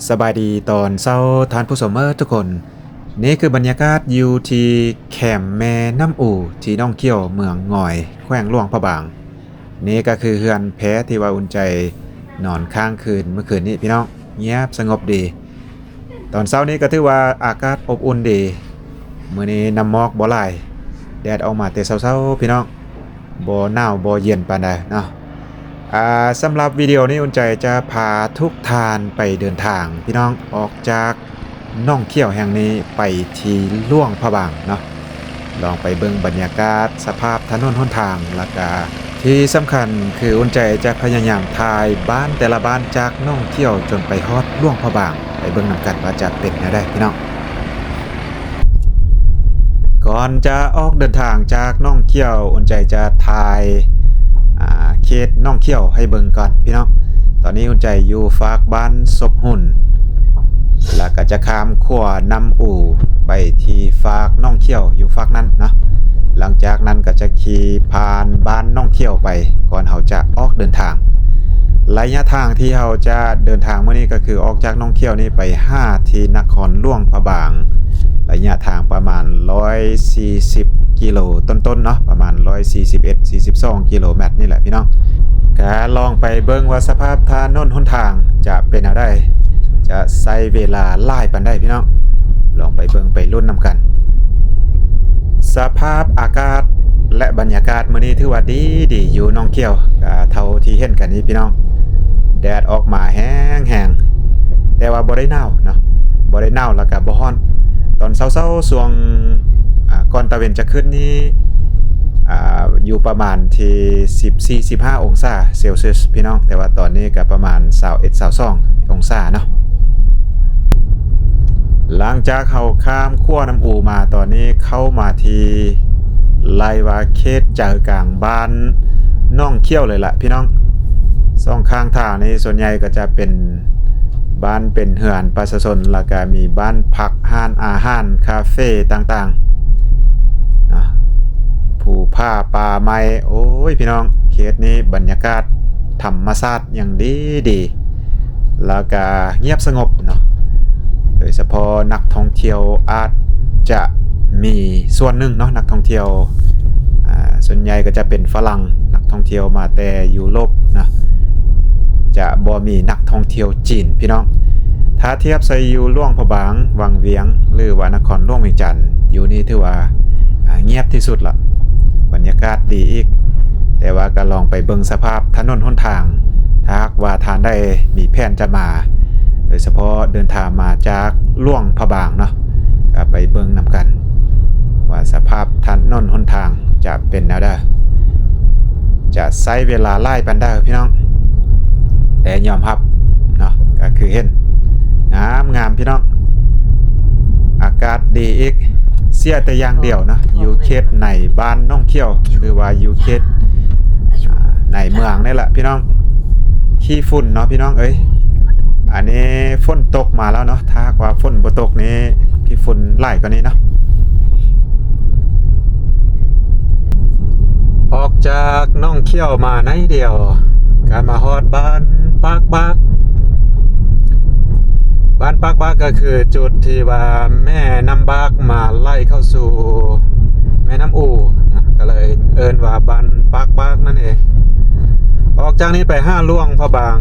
ສະບາຍດີຕອນເຊົ້າທ່ານຜູ້ຊົມເອີທຸກຄົນ. ນີ້ຄືບັນຍາກາດຢູ່ທີ່ແຄມແມ່ນ້ຳອູ ທີ່ໜອງຂຽວ ເມືອງງອຍ ແຂວງຫຼວງພະບາງ. ນີ້ກໍຄືເຮືອນແພທີ່ວ່າອຸ່ນໃຈນອນຄ້າງຄືນມື້ຄືນນີ້ພີ່ນ້ອງ, ງຽບສະຫງົບດີ. ຕອນເຊົ້ານີ້ກໍຖືວ່າອາກາດອົບອຸ່ນດີ. ມື້ນີ້ນ້ຳໝອກບໍ່ຫຼາຍ, ແດດອອກມາແຕ່ເຊົ້າໆ ພີ່ນ້ອງ. ບໍ່ໜາວບໍ່ເຢັນປານໃດເນາະ. ອ່າ ສຳລັບວິດີໂອນີ້ ອຸ່ນໃຈຈະພາທຸກທ່ານໄປເດີນທາງ ພີ່ນ້ອງ, ອອກຈາກໜອງຂຽວແຫ່ງນີ້ໄປທີ່ຫຼວງພະບາງເນາະ. ລອງໄປເບິ່ງບັນຍາກາດ ສະພາບຖະໜົນຫົນທາງ ແລ້ວກະທີ່ສຳຄັນຄືອຸ່ນໃຈຈະພະຍາຍາມຖ່າຍບ້ານແຕ່ລະບ້ານ ຈາກໜອງຂຽວຈົນໄປຮອດຫຼວງພະບາງ. ໄປເບິ່ງນຳກັນວ່າຈະເປັນແນວໃດ ພີ່ນ້ອງ. ກ່ອນຈະອອກເດີນທາງຈາກໜອງຂຽວ, ອຸ່ນໃຈຈະຖ່າຍ ອ່າ ເຂດໜອງຂຽວໃຫ້ເບິ່ງກ່ອນ ພີ່ນ້ອງ. ຕອນນີ້ອຸ່ນໃຈຢູ່ຟາກບ້ານສົບຮຸນ ແລ້ວກໍຈະຂ້າມຂົວນ້ຳອູໄປທີ່ຟາກໜອງຂຽວ ຢູ່ຟາກນັ້ນເນາະ. ຫຼັງຈາກນັ້ນກໍຈະຂີ່ຜ່ານບ້ານໜອງຂຽວໄປ ກ່ອນເຮົາຈະອອກເດີນທາງ. ໄລຍະທາງທີ່ເຮົາຈະເດີນທາງມື້ນີ້ກໍຄືອອກຈາກໜອງຂຽວນີ້ໄປຫາທີ່ນະຄອນຫຼວງພະບາງ, ໄລຍະທາງປະມານຮ້ອຍສີ່ສິບກິໂລຕົ້ນໆເນາະ, ປະມານຮ້ອຍສີ່ສິບເອັດ ສີ່ສິບສອງກິໂລແມັດນີ້ແຫຼະ ພີ່ນ້ອງ. ກະລອງໄປເບິ່ງວ່າສະພາບຖະໜົນຫົນທາງຈະເປັນແນວໃດ, ຈະໃຊ້ເວລາຫຼາຍປານໃດ ພີ່ນ້ອງ. ລອງໄປເບິ່ງໄປລຸ້ນນຳກັນ. ສະພາບອາກາດ ແລະ ບັນຍາກາດມື້ນີ້ຖືວ່າດີໆ ຢູ່ໜອງຂຽວ, ກະເທົ່າທີ່ເຫັນກັນນີ້ພີ່ນ້ອງ, ແດດອອກມາແຮງໆ ແຕ່ວ່າບໍ່ໄດ້ໜາວເນາະ, ບໍ່ໄດ້ໜາວ ແລ້ວກະບໍ່ຮ້ອນ. ຕອນເຊົ້າໆ ຊ່ວງ ອ່າ ກ່ອນຕາເວັນຈະຂຶ້ນນີ້ ອ່າ ຢູ່ປະມານທີ່ສິບສີ່ ສິບຫ້າອົງສາເຊວຊຽສ ພີ່ນ້ອງ, ແຕ່ວ່າຕອນນີ້ກະປະມານຊາວເອັດ ຊາວສອງອົງສາເນາະ. ຫຼັງຈາກເຮົາຂ້າມຂົວນ້ຳອູມາ, ຕອນນີ້ເຂົ້າມາທີ່ ໄລ່ວ່າເຂດໃຈກາງບ້ານໜອງຂຽວເລີຍລະ ພີ່ນ້ອງ. ສອງຂ້າງທາງນີ້ສ່ວນໃຫຍ່ກໍຈະເປັນບ້ານເປັນເຮືອນປະຊາຊົນ, ແລ້ວກະມີບ້ານພັກ, ຮ້ານອາຫານ, ຄາເຟຕ່າງໆນະ, ພູຜາປ່າໄມ້. ໂອ້ຍ ພີ່ນ້ອງ, ເຂດນີ້ບັນຍາກາດທຳມະຊາດ ຫຍັງດີໆ ແລ້ວກະງຽບສະຫງົບເນາະ. ໂດຍສະເພາະນັກທ່ອງທ່ຽວອາດຈະມີສ່ວນໜຶ່ງເນາະ, ນັກທ່ອງທ່ຽວ ອ່າ ສ່ວນໃຫຍ່ກໍຈະເປັນຝຣັ່ງ, ນັກທ່ອງທ່ຽວມາແຕ່ຢູໂຣບນະ, ຈະບໍ່ມີນັກທ່ອງທ່ຽວຈີນ ພີ່ນ້ອງ. ຖ້າທຽບໃສ່ຢູ່ຫຼວງພະບາງ, ວັງວຽງ ຫຼືວ່ານະຄອນຫຼວງວຽງຈັນ, ຢູ່ນີ້ຖືວ່າ ອ່າ ງຽບທີ່ສຸດລະ, ບັນຍາກາດດີອີກ. ແຕ່ວ່າກໍລອງໄປເບິ່ງສະພາບຖະໜົນຫົນທາງ, ຖ້າຫາກວ່າທ່ານໃດມີແຜນຈະມາ, ໂດຍສະເພາະເດີນທາງມາຈາກຫຼວງພະບາງເນາະ, ກໍໄປເບິ່ງນຳກັນວ່າສະພາບຖະໜົນຫົນທາງຈະເປັນແນວໃດ, ຈະໃຊ້ເວລາຫຼາຍປານໃດ ພີ່ນ້ອງ. ແຕ່ຍອມຮັບເນາະ, ກໍຄືເຫັນ ງາມໆ ພີ່ນ້ອງ, ອາກາດດີອີກ. ເສຍແຕ່ຢ່າງດຽວເນາະ, ຢູ່ເຂດໃນບ້ານໜອງຂຽວ ຫຼືວ່າຢູ່ເຂດ ອ່າ ໃນເມືອງນີ້ແຫຼະ ພີ່ນ້ອງ, ຂີ້ຝຸ່ນເນາະ ພີ່ນ້ອງເອີຍ. ອັນນີ້ຝົນຕົກມາແລ້ວເນາະ, ຖ້າຫາກວ່າຝົນບໍ່ຕົກນີ້ ຂີ້ຝຸ່ນຫຼາຍກວ່ານີ້ເນາະ. ອອກຈາກໜອງຂຽວມາໜ້ອຍດຽວ ກໍມາຮອດບ້ານປາກບາກ. ບ້ານປາກບາກກໍຄືຈຸດທີ່ວ່າແມ່ນ້ຳບາກມາໄຫຼເຂົ້າສູ່ແມ່ນ້ຳອູນະ, ກໍເລີຍເອີ້ນວ່າບ້ານປາກບາກນັ້ນເອງ. ອອກຈາກນີ້ໄປຫາຫຼວງພະບາງ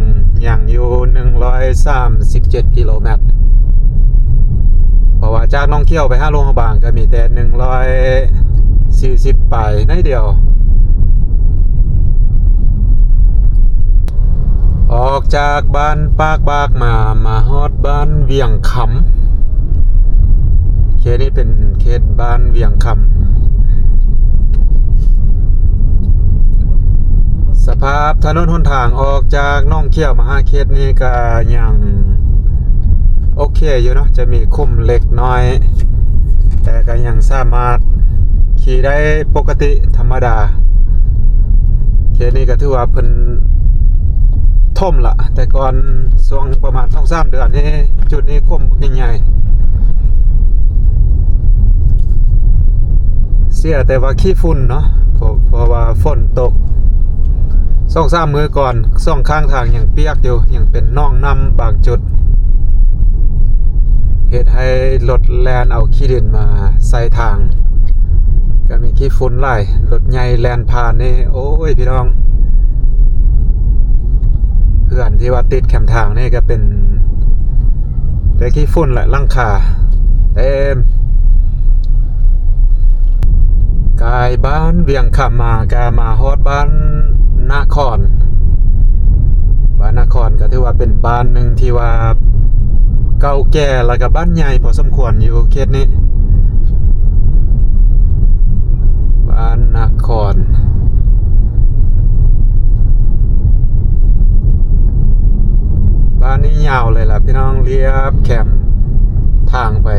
ຍັງຢູ່ໜຶ່ງຮ້ອຍສາມສິບເຈັດກິໂລແມັດ, ເພາະວ່າຈາກໜອງຂຽວໄປຫາຫຼວງພະບາງກໍມີແຕ່ໜຶ່ງຮ້ອຍສີ່ສິບປາຍໜ້ອຍດຽວ. ອອກຈາກບ້ານປາກບາກມາ, ມາຮອດບ້ານວຽງຄຳ. ເຂດນີ້ເປັນເຂດບ້ານວຽງຄຳ. ສະພາບຖະໜົນຫົນທາງອອກຈາກໜອງຂຽວມາຫາເຂດນີ້ກໍຍັງໂອເຄຢູ່ເນາະ, ຈະມີຂຸມເລັກນ້ອຍ, ແຕ່ກໍຍັງສາມາດຂີ່ໄດ້ປົກກະຕິທຳມະດາ. ເຂດນີ້ກໍຖືວ່າເພິ່ນຖົມລະ, ແຕ່ກ່ອນຊ່ວງປະມານສອງສາມເດືອນນີ້ ຈຸດນີ້ຂົມບັກໃຫຍ່ໆ. ເສຍແຕ່ວ່າຂີ້ຝຸ່ນເນາະ, ເພາະ ເພາະວ່າຝົນຕົກສອງສາມມື້ກ່ອນ, ສອງຂ້າງທາງຍັງປຽກຢູ່, ຍັງເປັນໜອງນ້ຳບາງຈຸດ. ເຮັດໃຫ້ລົດແລ່ນເອົາຂີ້ດິນມາໃສ່ທາງ ກໍມີຂີ້ຝຸ່ນຫຼາຍ ລົດໃຫຍ່ແລ່ນຜ່ານນີ້ ໂອ້ຍ ພີ່ນ້ອງ ເຮືອນທີ່ວ່າຕິດແຄມທາງນີ້ກໍເປັນແຕ່ຂີ້ຝຸ່ນແຫຼະ ຫຼັງຄາເຕັມ. ກາຍບ້ານວຽງຄຳມາ ກະມາຮອດບ້ານນະຄອນ. ບ້ານນະຄອນກໍຖືວ່າເປັນບ້ານໜຶ່ງທີ່ວ່າເກົ່າແກ່ ແລ້ວກໍບ້ານໃຫຍ່ພໍສົມຄວນຢູ່ເຂດນີ້ ບ້ານນະຄອນ. ບ້ານນີ້ຍາວເລີຍລະພີ່ນ້ອງ ລຽບແຄມທາງໄປ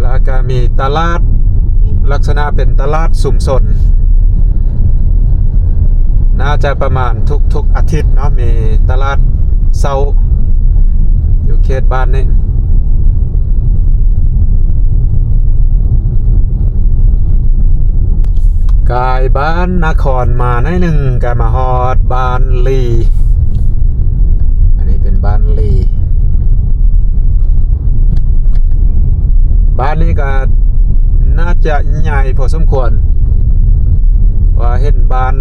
ແລ້ວກະມີຕະຫຼາດ ລັກສະນະເປັນຕະຫຼາດຊຸມຊົນ ໜ້າຈະປະມານທຸກໆອາທິດເນາະ ມີຕະຫຼາດເຊົ້າຢູ່ເຂດບ້ານນີ້. ກາຍບ້ານນະຄອນມາໜ້ອຍໜຶ່ງ ກະມາຮອດບ້ານລີ. ອັນນີ້ເປັນບ້ານລີ. ບ້ານນີ້ກະໜ້າຈະໃຫຍ່ພໍສົມຄວນ ເພາະວ່າເຫັນບ້ານ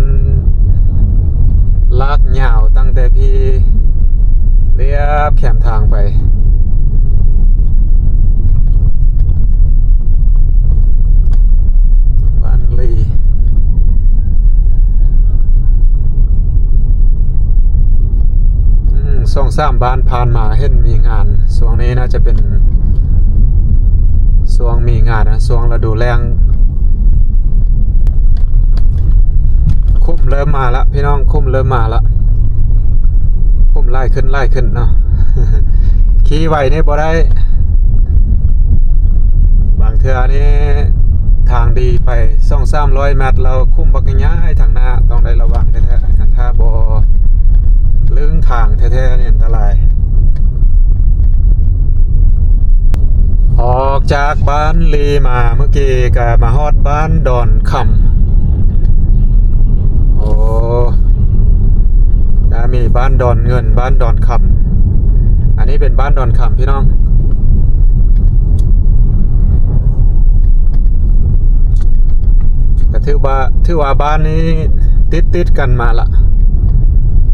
ລາກຍາວຕັ້ງແຕ່ພີ້ລຽບແຄມທາງໄປ. ບ້ານລີ ອືມ ສອງສາມບ້ານຜ່ານມາເຫັນມີງານ ຊ່ວງນີ້ໜ້າຈະເປັນຊ່ວງມີງານນະ ຊ່ວງລະດູແລ້ງ. ຂຸມເລີ່ມມາລະພີ່ນ້ອງ ຂຸມເລີ່ມມາລະ ຂຸມຫຼາຍຂຶ້ນ ຫຼາຍຂຶ້ນເນາະ. ຂີ່ໄວນີ້ບໍ່ໄດ້ ບາງເທື່ອນີ້ທາງດີໄປສອງສາມຮ້ອຍແມັດ ແລ້ວຂຸມບັກໃຫຍ່ທາງໜ້າ ຕ້ອງໄດ້ລະວັງແທ້ໆ ຄັນຖ້າບໍ່ລຶ້ງທາງແທ້ໆນີ້ອັນຕະລາຍ. ອອກຈາກບ້ານລີມາເມື່ອກີ້ ກະມາຮອດບ້ານດອນຄຳ. ໂອ້ ກະມີບ້ານດອນເງິນ ບ້ານດອນຄຳ. ອັນນີ້ເປັນບ້ານດອນຄຳພີ່ນ້ອງ. ກະຖືວ່າ ຖືວ່າບ້ານນີ້ຕິດໆກັນມາລະ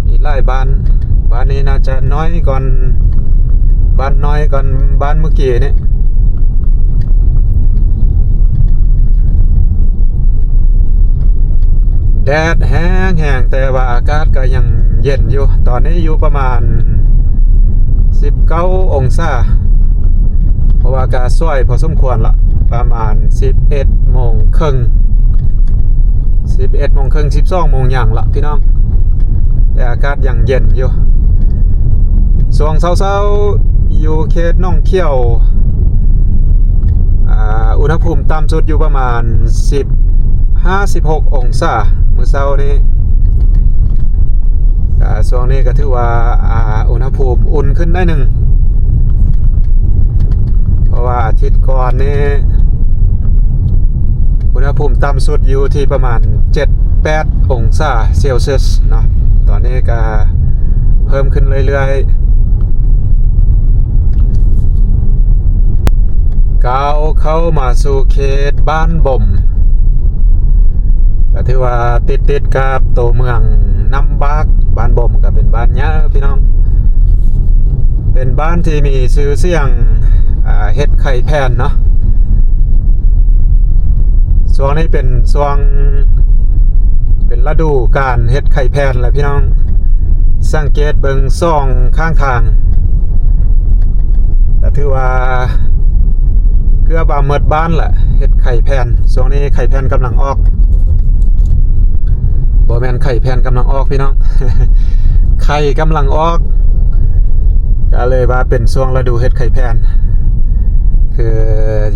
ມີຫຼາຍບ້ານ. ບ້ານນີ້ໜ້າຈະນ້ອຍກ່ອນ ບ້ານນ້ອຍກ່ອນບ້ານເມື່ອກີ້ນີ້. ແດດແຮງໆ ແຕ່ວ່າອາກາດກໍຍັງເຢັນຢູ່. ຕອນນີ້ຢູ່ປະມານສິບເກົ້າອົງສາ ເພາະວ່າກໍສວຍພໍສົມຄວນລະ ປະມານສິບເອັດໂມງເຄິ່ງ ສິບເອັດໂມງເຄິ່ງ ສິບສອງໂມງຫຍັງລະພີ່ນ້ອງ ແຕ່ອາກາດຍັງເຢັນຢູ່. ຊ່ວງເຊົ້າໆ ຢູ່ເຂດໜອງຂຽວ ອາ ອຸນຫະພູມຕ່ຳສຸດຢູ່ປະມານສິບຫ້າ ສິບຫົກອົງສາ ມື້ເຊົ້ານີ້. ອາ ຊ່ວງນີ້ກໍຖືວ່າ ອາ ອຸນຫະພູມອຸ່ນຂຶ້ນໜ້ອຍໜຶ່ງ ເພາະວ່າອາທິດກ່ອນນີ້ ອຸນຫະພູມຕ່ຳສຸດຢູ່ທີ່ປະມານເຈັດ ແປດອົງສາເຊລຊຽສເນາະ. ຕອນນີ້ກະເພີ່ມຂຶ້ນເລື້ອຍໆ ກ້າວເຂົ້າມາສູ່ເຂດບ້ານບົມ ກະຖືວ່າຕິດໆກັບໂຕເມືອງນ້ຳບາກ. ບ້ານບົມກະເປັນບ້ານໃຫຍ່ພີ່ນ້ອງ ເປັນບ້ານທີ່ມີຊື່ສຽງ ອາ ເຮັດໄຂ່ແຜ່ນເນາະ. ຊ່ວງນີ້ເປັນຊ່ວງ ເປັນລະດູການເຮັດໄຂ່ແຜ່ນແຫຼະພີ່ນ້ອງ. ສັງເກດເບິ່ງສອງຂ້າງທາງ ກະຖືວ່າເກືອບວ່າໝົດບ້ານລະ ເຮັດໄຂ່ແຜ່ນ. ຊ່ວງນີ້ໄຂ່ແຜ່ນກຳລັງອອກ ບໍ່ແມ່ນໄຂ່ແຜ່ນກຳລັງອອກພີ່ນ້ອງ ໄຂ່ກຳລັງອອກ ກໍເລີຍວ່າເປັນຊ່ວງລະດູເຮັດໄຂ່ແຜ່ນ. ຄື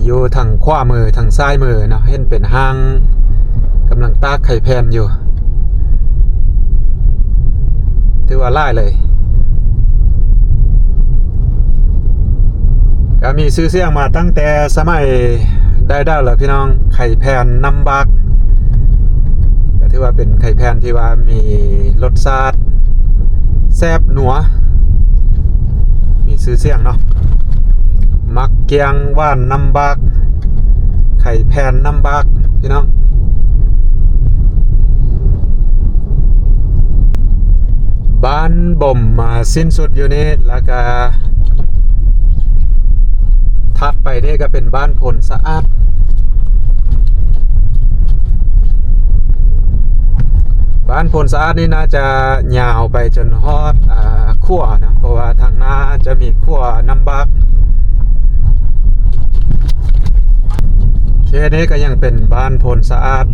ຢູ່ທາງຂວາມື ທາງຊ້າຍມືເນາະ ເຫັນເປັນຮ່າງກຳລັງຕາກໄຂ່ແຜ່ນຢູ່. ຖືວ່າຫຼາຍເລີຍ ກໍມີຊື່ສຽງມາຕັ້ງແຕ່ສະໄໝໃດໆແລ້ວພີ່ນ້ອງ. ໄຂ່ແຜ່ນນ້ຳບາກ ກໍຖືວ່າເປັນໄຂ່ແຜ່ນທີ່ວ່າມີລົດຊາດແຊບນົວ ມີ ຊື່ສຽງເນາະ ໝາກກ້ຽງຫວານນ້ຳບາກ ໄຂ່ແຜ່ນນ້ຳບາກ ພີ່ນ້ອງ. ບ້ານບົ່ມມາສິ້ນສຸດຢູ່ນີ້ ແລ້ວກະຖັດໄປນີ້ກະເປັນບ້ານໂພນສະອາດ. ບ້ານໂພນສະອາດນີ້ໜ້າຈະຍາວໄປຈົນຮອດ ອ່າ ຂົວເນາະ ເພາະວ່າທາງໜ້າຈະມີຂົວນ້ຳບາກ. ເຂດນີ້ກະຍັງເປັນບ້ານໂພນສະອາດ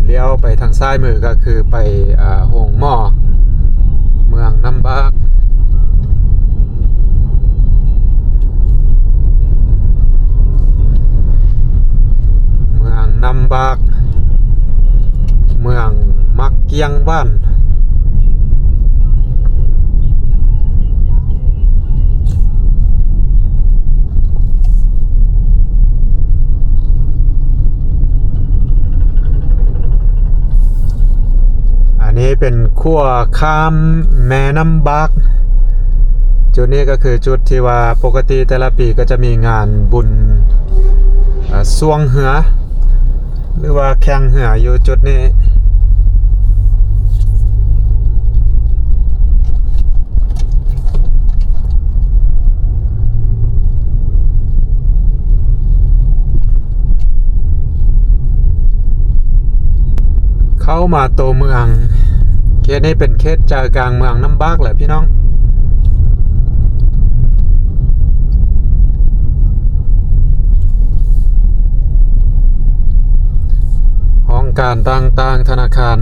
ລ້ຽວໄປທາງຊ້າຍມືກະຄືໄປ ອ່າ ໂຮງໝໍເມືອງນ້ຳບາກ. ເມືອງນ້ຳບາກ ເມືອງໝາກກ້ຽງຫວານ. ອັນນີ້ເປັນຂົວຂ້າມແມ່ນ້ຳບາກ. ຈຸດນີ້ກະຄືຈຸດທີ່ວ່າປົກກະຕິແຕ່ລະປີກະຈະມີງານບຸນ ເອີ ຊ່ວງເຮືອ ຫຼືວ່າແຂ່ງເຮືອຢູ່ຈຸດນີ້. ເຂົ້າມາໂຕເມືອງ ເຂດນີ້ເປັນເຂດໃຈກາງເມືອງນ້ຳບາກແຫຼະພີ່ນ້ອງ. ຫ້ອງການຕ່າງໆ ທະນາຄານ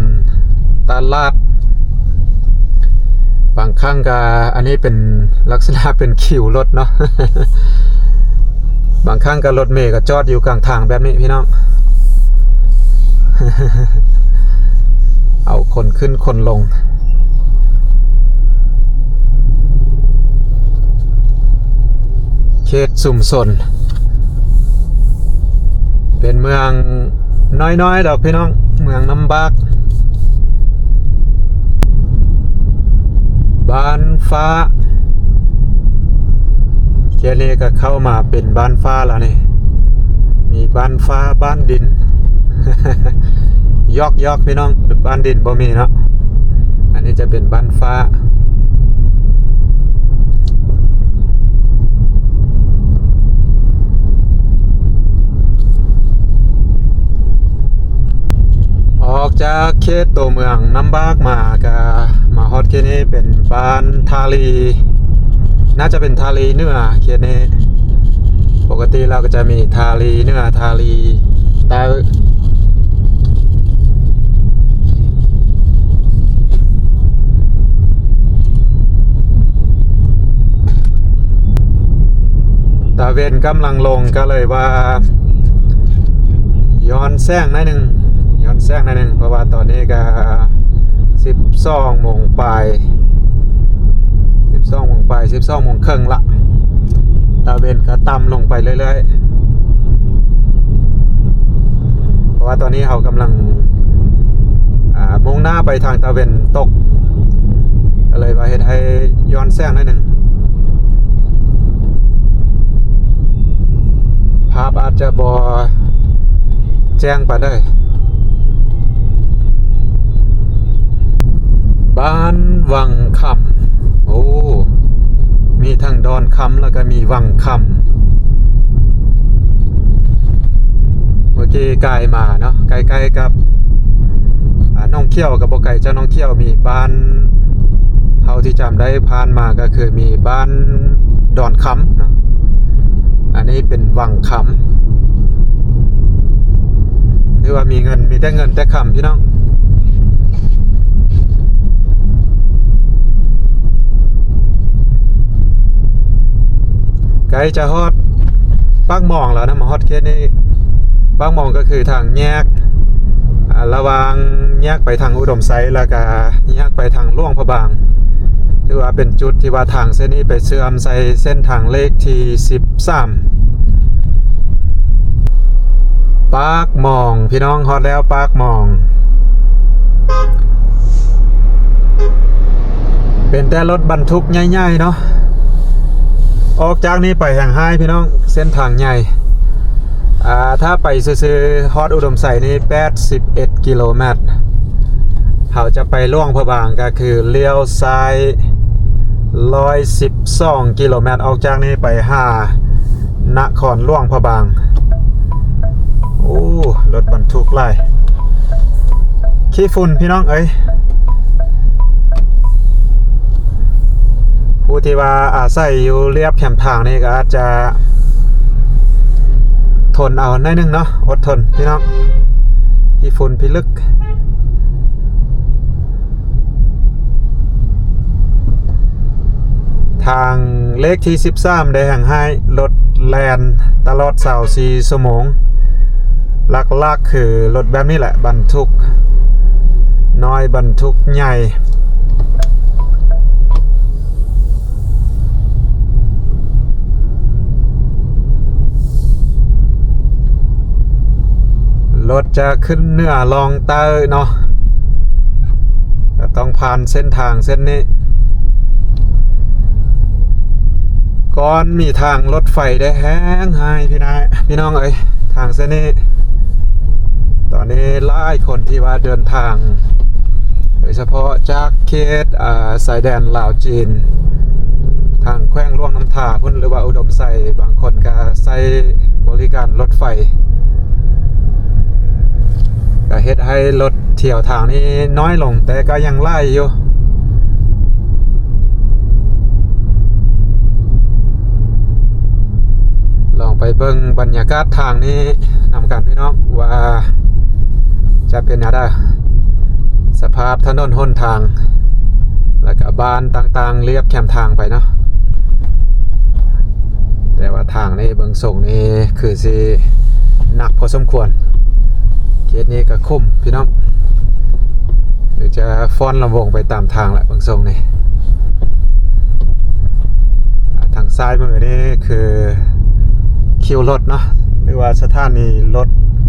ຕະຫຼາດ ບາງຄັ້ງກະ ອັນນີ້ເປັນລັກສະນະເປັນຄິວລົດເນາະ. ບາງຄັ້ງກະລົດເມກະຈອດຢູ່ກາງທາງແບບນີ້ພີ່ນ້ອງ ເອົາຄົນຂຶ້ນຄົນລົງ. ເຂດຊຸມຊົນ ເປັນເມືອງນ້ອຍໆດອກພີ່ນ້ອງ ເມືອງນ້ຳບາກ. ບ້ານຟ້າ ເຂດນີ້ກະເຂົ້າມາເປັນບ້ານຟ້າແລ້ວນີ້ ມີບ້ານຟ້າ ບ້ານດິນ ຢອກໆ ພີ່ນ້ອງ ບ້ານດິນບໍ່ມີເນາະ. ອັນນີ້ຈະເປັນບ້ານຟ້າ. ອອກຈາກເຂດໂຕເມືອງນ້ຳບາກມາ ກະມາຮອດເຂດນີ້ເປັນບ້ານທ່າລີ ໜ້າຈະເປັນທ່າລີເໜືອເຂດນີ້. ປົກກະຕິລາວກະຈະມີທ່າລີເໜືອ ທ່າລີໃຕ້. ຕາເວັນກຳລັງລົງ ກະເລີຍວ່າຍ້ອນແສງໜ້ອຍໜຶ່ງ ຍ້ອນແສງໜ້ອຍໜຶ່ງ ເພາະວ່າຕອນນີ້ກະສິບສອງໂມງປາຍ ສິບສອງໂມງປາຍ ສິບສອງໂມງເຄິ່ງລະ ຕາເວັນກະຕ່ຳລົງໄປເລື້ອຍໆ. ເພາະວ່າຕອນນີ້ເຮົາກຳລັງ ອ່າ ມຸ່ງໜ້າໄປທາງຕາເວັນຕົກ ກະເລີຍວ່າເຮັດໃຫ້ຍ້ອນແສງໜ້ອຍໜຶ່ງ ພາບອາດຈະບໍ່ແຈ້ງປານໃດ. ບ້ານວັງຄຳ ໂອ້ ມີທັງດອນຄຳ ແລ້ວກະມີວັງຄຳ. ເມື່ອກີ້ກາຍມາເນາະ ໃກ້ໆກັບ ອ່າ ໜອງຂຽວ ກະບໍ່ໄກຈາກໜອງຂຽວ ມີບ້ານ ເທົ່າທີ່ຈຳໄດ້ ຜ່ານມາກະຄືມີບ້ານດອນຄຳເນາະ. ອັນນີ້ເປັນວັງຄຳ ຖືວ່າມີເງິນ ມີແຕ່ເງິນແຕ່ຄຳພີ່ນ້ອງ. ໃກ້ຈະຮອດປາກໝອງແລ້ວນະ ມາຮອດເຂດນີ້ ປາກໝອງກະຄືທາງແຍກ ອ່າ ລະຫວ່າງແຍກໄປທາງອຸດົມໄຊ ແລ້ວກະແຍກໄປທາງຫຼວງພະບາງ. ຖືວ່າເປັນຈຸດທີ່ວ່າທາງເສັ້ນນີ້ໄປເຊື່ອມໃສ່ເສັ້ນທາງເລກທີສິບສາມ. ປາກໝອງ ພີ່ນ້ອງ ຮອດແລ້ວປາກໝອງ. ເປັນແຕ່ລົດບັນທຸກໃຫຍ່ໆເນາະ. ອອກຈາກນີ້ໄປແຮ່ງຮ້າຍພີ່ນ້ອງ ເສັ້ນທາງໃຫຍ່ ອ່າ ຖ້າໄປຊື່ໆ ຮອດອຸດົມໄຊນີ້ແປດສິບເອັດກິໂລແມັດ. ເຮົາຈະໄປຫຼວງພະບາງ ກໍຄືລ້ຽວຊ້າຍຮ້ອຍສິບສອງກິໂລແມັດ ອອກຈາກນີ້ໄປຫານະຄອນຫຼວງພະບາງ. ໂອ້ ລົດບັນທຸກຫຼາຍ ຂີ້ຝຸ່ນພີ່ນ້ອງເອີຍ. ຜູ້ທີ່ວ່າອາໄສຢູ່ລຽບແຄມທາງນີ້ກໍອາດຈະທົນເອົາໜ້ອຍໜຶ່ງເນາະ ອົດທົນພີ່ນ້ອງ ຂີ້ຝຸ່ນພິລຶກ. ທາງເລກທີສິບສາມ ໄດ້ແຮ່ງຮ້າຍ ລົດແລ່ນຕະຫຼອດຊາວສີ່ຊົ່ວໂມງ. ຫຼັກໆຄືລົດແບບນີ້ແຫຼະ ບັນທຸກນ້ອຍ ບັນທຸກໃຫຍ່. ລົດຈະຂຶ້ນເໜືອລ່ອງໃຕ້ເນາະ ກໍຕ້ອງຜ່ານເສັ້ນທາງເສັ້ນນີ້. ກ່ອນມີທາງລົດໄຟໄດ້ແຮ່ງຮ້າຍ ພີ່ນ້າ ພີ່ນ້ອງເອີຍ ທາງເສັ້ນນີ້. ຕອນນີ້ຫຼາຍຄົນທີ່ວ່າເດີນທາງ ໂດຍສະເພາະຈາກເຂດ ອ່າ ຊາຍແດນລາວຈີນ ທາງແຂວງຫຼວງນ້ຳທາພຸ້ນ ຫຼືວ່າອຸດົມໄຊ ບາງຄົນກໍໃຊ້ບໍລິການລົດໄຟ ກໍເຮັດໃຫ້ລົດ ທ່ຽວທາງນີ້ນ້ອຍລົງ ແຕ່ກໍຍັງຫຼາຍຢູ່. ລອງໄປເບິ່ງບັນຍາກາດທາງນີ້ນຳກັນພີ່ນ້ອງ ວ່າຈະເປັນແນວໃດ ສະພາບຖະໜົນຫົນທາງ ແລ້ວກໍບ້ານຕ່າງໆລຽບແຄມທາງໄປເນາະ. ແຕ່ວ່າທາງນີ້ເບິ່ງຊົງນີ້ຄືຊິໜັກພໍສົມຄວນ. ເຂດນີ້ກໍຂຸມພີ່ນ້ອງ ຄືຈະຟ້ອນລຳວົງໄປຕາມທາງແຫຼະເບິ່ງຊົງນີ້. ອ່າ ທາງຊ້າຍມືນີ້ຄືຄິວລົດເນາະ ຫຼືວ່າສະຖານີລົດ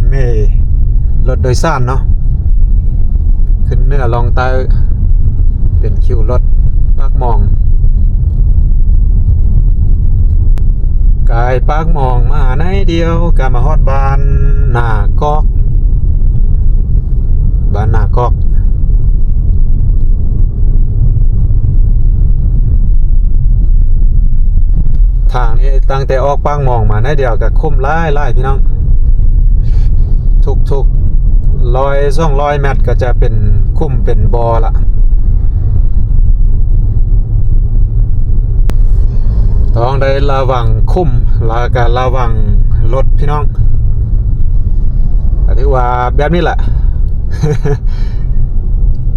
ເມ ລົດໂດຍສານເນາະ ຂຶ້ນເໜືອລ່ອງໃຕ້ ເປັນຄິວລົດປາກໝອງ. ກາຍປາກໝອງມາໜ້ອຍດຽວ ກໍມາຮອດບ້ານນາກອກ ບ້ານນາກອກ. ທາງນີ້ຕັ້ງແຕ່ອອກປາກໝອງມາໜ້ອຍດຽວກໍຂຸມຫຼາຍໆ ພີ່ນ້ອງ. ທຸກໆ ຮ້ອຍສອງຮ້ອຍແມັດກໍຈະເປັນຂຸມເປັນບໍ່ລະ. ຕ້ອງໄດ້ລະວັງຂຸມ ແລ້ວກໍລະວັງລົດພີ່ນ້ອງ. ກໍຖືວ່າແບບນີ້ແຫຼະ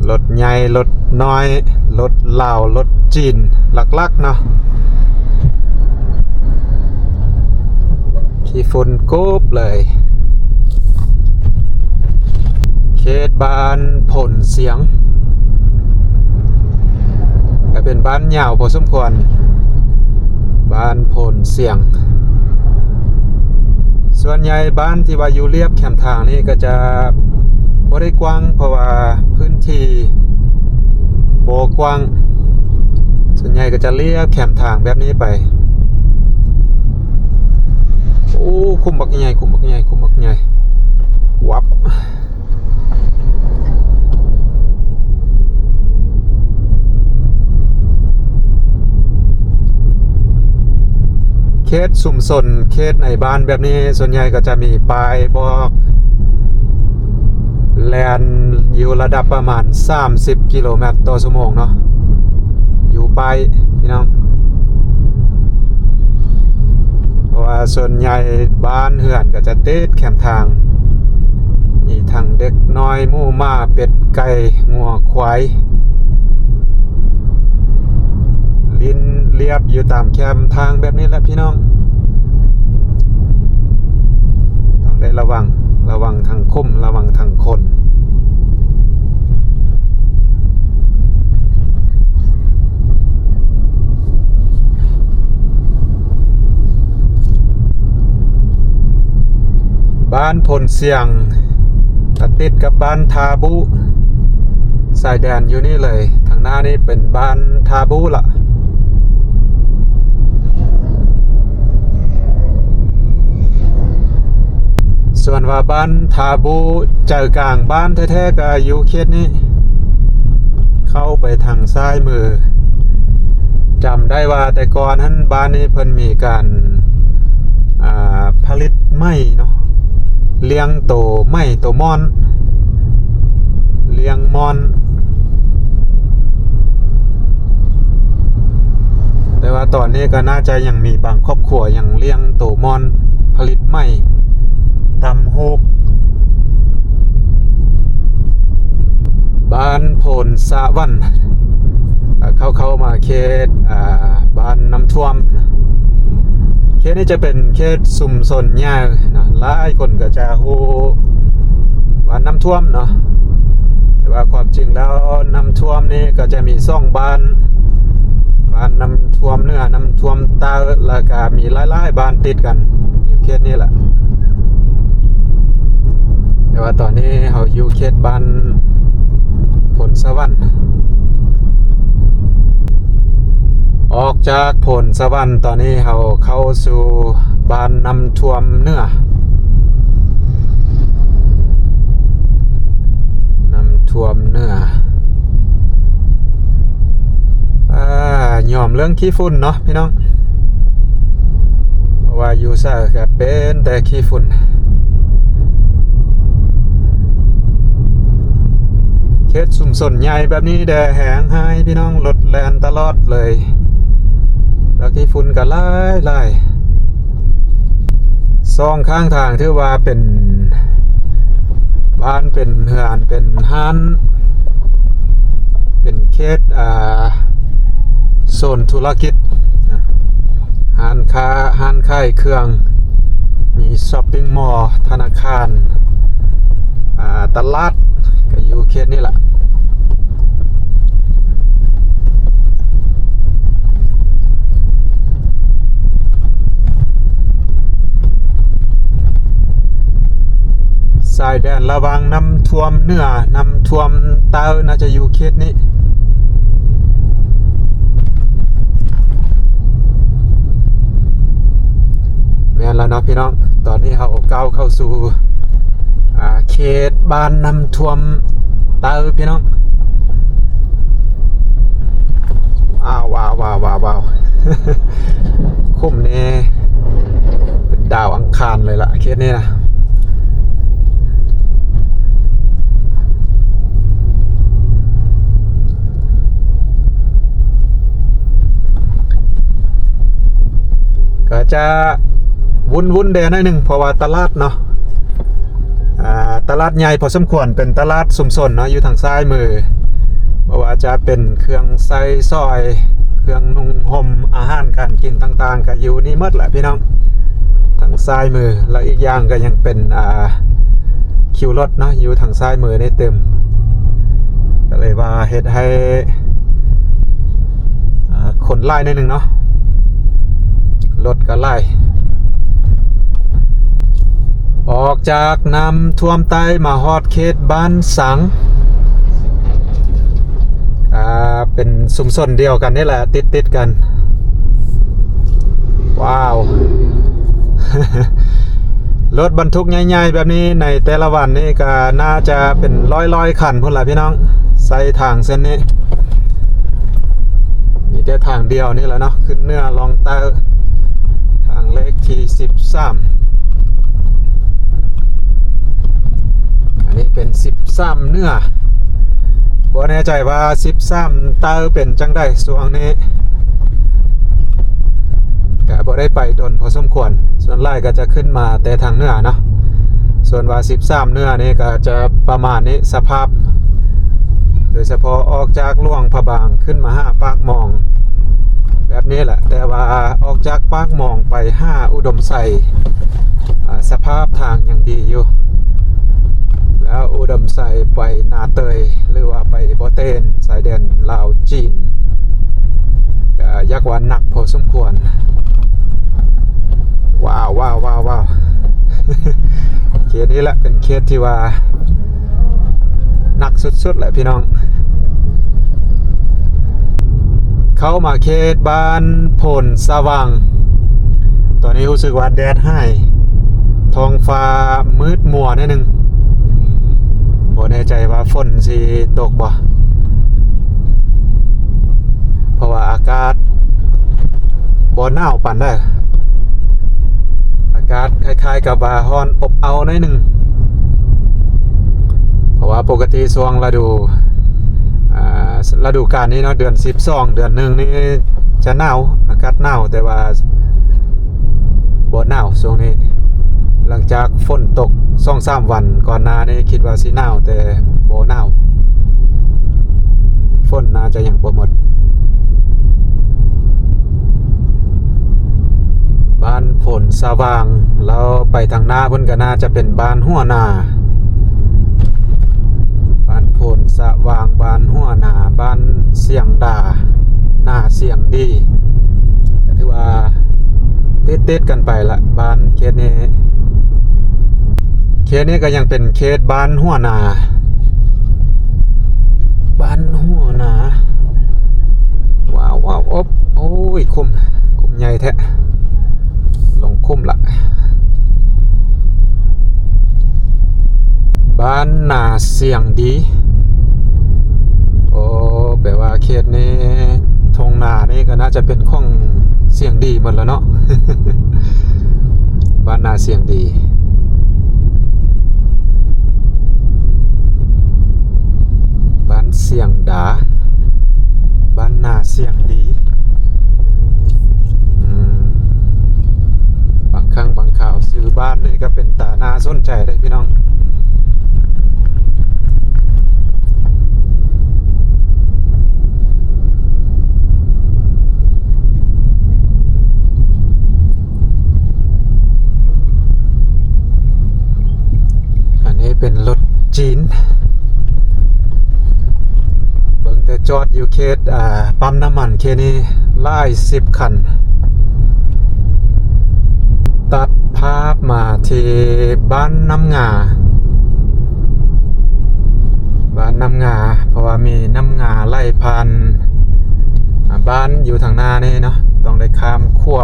ລົດໃຫຍ່ ລົດນ້ອຍ ລົດລາວ ລົດຈີນ ຫຼັກໆເນາະ. ຂີ້ຝຸ່ນໂກບເລີຍ. ເຂດບ້ານໂພນຊຽງ ກໍເປັນບ້ານຍາວພໍສົມຄວນ ບ້ານໂພນຊຽງ. ສ່ວນໃຫຍ່ບ້ານທີ່ວ່າຢູ່ລຽບແຄມທາງນີ້ກໍຈະບໍ່ໄດ້ກວ້າງ ເພາະວ່າພື້ນທີ່ບໍ່ກວ້າງ. ສ່ວນໃຫຍ່ກໍຈະລຽບແຄມທາງແບບນີ້ໄປ. ໂອ້ ຂຸມບັກໃຫຍ່ ຂຸມບັກໃຫຍ່ ຂຸມບັກໃຫຍ່ ວັບ. ເຂດຊຸມຊົນ ເຂດໃນບ້ານແບບນີ້ ສ່ວນໃຫຍ່ກໍຈະມີປ້າຍບອກ ແລ່ນຢູ່ລະດັບປະມານສາມສິບກິໂລແມັດຕໍ່ຊົ່ວໂມງເນາະ ຢູ່ປ້າຍພີ່ນ້ອງ. ເພາະວ່າສ່ວນໃຫຍ່ບ້ານເຮືອນກໍຈະຕິດແຄມທາງ ມີທັງເດັກນ້ອຍ ໝູໝາ ເປັດໄກ່ ງົວຄວາຍ ຫຼິ້ນລຽບຢູ່ຕາມແຄມທາງແບບນີ້ແຫຼະພີ່ນ້ອງ. ຕ້ອງໄດ້ລະວັງ ລະວັງທັງຂຸມ ລະວັງທັງຄົນ. ບ້ານໂພນຊຽງ ກະຕິດກັບບ້ານທ່າບູ ຊາຍແດນຢູ່ນີ້ເລີຍ. ທາງໜ້ານີ້ເປັນບ້ານທ່າບູລະ. ເພິ່ນວ່າບ້ານທ່າບູ ໃຈກາງບ້ານແທ້ໆ ກໍຢູ່ເຂດນີ້ ເຂົ້າໄປທາງຊ້າຍມື. ຈຳໄດ້ວ່າແຕ່ກ່ອນຫັ້ນ ບ້ານນີ້ເພິ່ນມີການ ອ່າ ຜະລິດໄມ້ເນາະ, ລ້ຽງໂຕໄມ້ ໂຕມ່ອນ ລ້ຽງມ່ອນ. ແຕ່ວ່າຕອນນີ້ກໍໜ້າຈະຍັງມີບາງຄອບຄົວຍັງລ້ຽງໂຕມ່ອນ ຜະລິດໄມ້ ຕຳຫູກ. ບ້ານໂພນສະຫວັນ ເຂົ້າ ເຂົ້າມາເຂດ ອ່າ ບ້ານນ້ຳຖ້ວມ. ເຂດນີ້ຈະເປັນເຂດຊຸມຊົນໃຫຍ່ນະ, ຫຼາຍຄົນກໍຈະຮູ້ບ້ານນ້ຳຖ້ວມເນາະ, ແຕ່ວ່າຄວາມຈິງແລ້ວນ້ຳຖ້ວມນີ້ກໍຈະມີສອງບ້ານ, ບ້ານນ້ຳຖ້ວມເໜືອ ນ້ຳຖ້ວມໃຕ້ ແລ້ວກໍມີຫຼາຍໆບ້ານຕິດກັນຢູ່ເຂດນີ້ແຫຼະ. ແຕ່ວ່າຕອນນີ້ເຮົາຢູ່ເຂດບ້ານໂພນສະຫວັນ. ອອກຈາກໂພນສະຫວັນ ຕອນນີ້ເຮົາເຂົ້າສູ່ບ້ານນ້ຳຖ້ວມເໜືອ, ນ້ຳຖ້ວມເໜືອ. ອ່າ ຍອມເລື່ອງຂີ້ຝຸ່ນເນາະພີ່ນ້ອງ, ເພາະວ່າຢູ່ໃສກໍເປັນແຕ່ຂີ້ຝຸ່ນ. ເຂດຊຸມຊົນໃຫຍ່ແບບນີ້ແດ່ແຮງຮ້າຍພີ່ນ້ອງ, ລົດແລ່ນຕະຫຼອດເລີຍ ແລ້ວຂີ້ຝຸ່ນກໍຫຼາຍໆ. ສອງຂ້າງທາງຖືວ່າເປັນບ້ານ ເປັນເຮືອນ ເປັນຮ້ານ ເປັນເຂດ ອ່າ ໂຊນທຸລະກິດ, ຮ້ານຄ້າ ຮ້ານຂາຍເຄື່ອງ, ມີຊັອບປິງມໍ, ທະນາຄານ, ອ່າ ຕະຫຼາດ ກໍຢູ່ເຂດນີ້ລະ. ຊາຍແດນລະຫວ່າງນ້ຳຖ້ວມເໜືອ ນ້ຳຖ້ວມໃຕ້ ໜ້າຈະຢູ່ເຂດນີ້. ແມ່ນແລ້ວເນາະພີ່ນ້ອງ, ຕອນນີ້ເຮົາກ້າວເຂົ້າສູ່ ອ່າ ເຂດບ້ານນ້ຳຖ້ວມໃຕ້ພີ່ນ້ອງ. ວ້າວ ວ້າວ ວ້າວ ວ້າວ ວ້າວ ຄຸ້ມແນ່ ເປັນດາວອັງຄານເລີຍລະເຂດນີ້ນະ. ກໍຈະວຸ່ນໆແດ່ໜ້ອຍໜຶ່ງ ເພາະວ່າຕະຫຼາດເນາະ, ອ່າ ຕະຫຼາດໃຫຍ່ພໍສົມຄວນ, ເປັນຕະຫຼາດຊຸມຊົນເນາະ ຢູ່ທາງຊ້າຍມື. ບໍ່ວ່າຈະເປັນເຄື່ອງໃຊ້ສອຍ, ເຄື່ອງນຸ່ງຫົ່ມ, ອາຫານການກິນຕ່າງໆ ກໍຢູ່ນີ້ໝົດແຫຼະພີ່ນ້ອງ, ທາງຊ້າຍມື. ແລ້ວອີກຢ່າງກໍຍັງເປັນ ອ່າ ຄິວລົດເນາະ ຢູ່ທາງຊ້າຍມືນີ້ຕື່ມ, ກໍເລີຍວ່າເຮັດໃຫ້ ອ່າ ຄົນຫຼາຍໜ້ອຍໜຶ່ງເນາະ, ລົດກໍຫຼາຍ. ອອກຈາກນ້ຳຖ້ວມໃຕ້ມາຮອດເຂດບ້ານສັງ, ອ່າ ເປັນຊຸມຊົນດຽວກັນນີ້ແຫຼະ ຕິດໆກັນ. ວ້າວ ລົດບັນທຸກໃຫຍ່ໆແບບນີ້ ໃນແຕ່ລະວັນນີ້ກໍໜ້າຈະເປັນຮ້ອຍໆຄັນພຸ້ນລະພີ່ນ້ອງ, ໃຊ້ທາງເສັ້ນນີ້. ມີແຕ່ທາງດຽວນີ້ແຫຼະເນາະ, ຂຶ້ນເໜືອລ່ອງໃຕ້, ທາງເລກທີສິບສາມ. ອັນນີ້ເປັນສິບສາມເໜືອ, ບໍ່ແນ່ໃຈວ່າສິບສາມໃຕ້ເປັນຈັ່ງໃດຊ່ວງນີ້. ກະບໍ່ໄດ້ໄປດົນພໍສົມຄວນ, ສ່ວນຫຼາຍກໍຈະຂຶ້ນມາແຕ່ທາງເໜືອເນາະ. ສ່ວນວ່າສິບສາມເໜືອນີ້ກໍຈະປະມານນີ້, ສະພາບ ໂດຍສະເພາະອອກຈາກຫຼວງພະບາງຂຶ້ນມາຫາປາກໝອງແບບນີ້ແຫຼະ, ແຕ່ວ່າອອກຈາກປາກໝອງໄປຫາອຸດົມໄຊ ອາ ສະພາບທາງຍັງດີຢູ່. ແລ້ວອຸດົມໄຊໄປນາເຕີຍ ຫຼືວ່າໄປບໍ່ເຕັນ ຊາຍແດນລາວຈີນ ກໍຢາກວ່າໜັກພໍສົມຄວນ. ວ້າວ ວ້າວ ວ້າວ ວ້າວ ເຂດນີ້ແຫຼະເປັນເຂດທີ່ວ່າໜັກສຸດໆແຫຼະພີ່ນ້ອງ. ເຂົ້າມາເຂດບ້ານໂພນສະຫວ່າງ, ຕອນນີ້ຮູ້ສຶກວ່າແດດຮ້າຍ. ທ້ອງຟ້າມືດມົວໜ້ອຍໜຶ່ງ, ບໍ່ແນ່ໃຈວ່າຝົນຊິຕົກບໍ່ ເພາະວ່າອາກາດບໍ່ໜາວປານໃດ, ອາກາດຄ້າຍໆກັບວ່າຮ້ອນອົບເອົ້າໜ້ອຍໜຶ່ງ. ເພາະວ່າປົກກະຕິຊ່ວງລະດູ ອ່າ ລະດູການນີ້ເນາະ ເດືອນສິບສອງ ເດືອນໜຶ່ງນີ້ຈະໜາວ, ອາກາດໜາວ ແຕ່ວ່າບໍ່ໜາວຊ່ວງນີ້. ຫຼັງຈາກຝົນຕົກສອງສາມວັນກ່ອນໜ້ານີ້ ຄິດວ່າຊິໜາວ ແຕ່ບໍ່ໜາວ, ຝົນໜ້າຈະຍັງບໍ່ໝົດ. ບ້ານໂພນສະຫວ່າງ ແລ້ວໄປທາງໜ້າພຸ້ນກໍໜ້າຈະເປັນບ້ານຫົວໜາ, ບ້ານໂພນສະຫວ່າງ, ບ້ານຫົວໜາ, ບ້ານສຽງດາ, ໜາສຽງດີ ກໍຖືວ່າຕິດໆກັນໄປລະ. ບ້ານເຂດນີ້ ເຂດນີ້ກໍຍັງເປັນເຂດບ້ານຫົວໜາ, ບ້ານຫົວໜາ. ວ້າວ ວ້າວ ອົບ ໂອ້ຍ ຄຸ້ມ ຄຸ້ມໃຫຍ່ແທ້, ລົງຄຸ້ມລະ. ບ້ານນາສຽງດີ. ໂອ້ ແປວ່າເຂດນີ້ ທົ່ງນານີ້ກໍໜ້າຈະເປັນຂອງສຽງດີໝົດແລ້ວເນາະ. ບ້ານນາສຽງດີ, ບ້ານສຽງດາ, ບ້ານນາສຽງດີ. ອືມ ບາງຄັ້ງບາງຄາວ ຊື່ບ້ານນີ້ກໍເປັນຕາໜ້າສົນໃຈເດ້ພີ່ນ້ອງ. ອັນນີ້ເປັນລົດຈີນ, ເບິ່ງແຕ່ຈອດຢູ່ເຂດ ອ່າ ປ້ຳນ້ຳມັນເຂດນີ້ຫຼາຍສິບຄັນ. ຕັດພາບມາທີ່ບ້ານນ້ຳງາ, ບ້ານນ້ຳງາ ເພາະວ່າມີນ້ຳງາໄຫຼຜ່ານ ອ່າ ບ້ານຢູ່ທາງໜ້ານີ້ເນາະ, ຕ້ອງໄດ້ຂ້າມຂົວ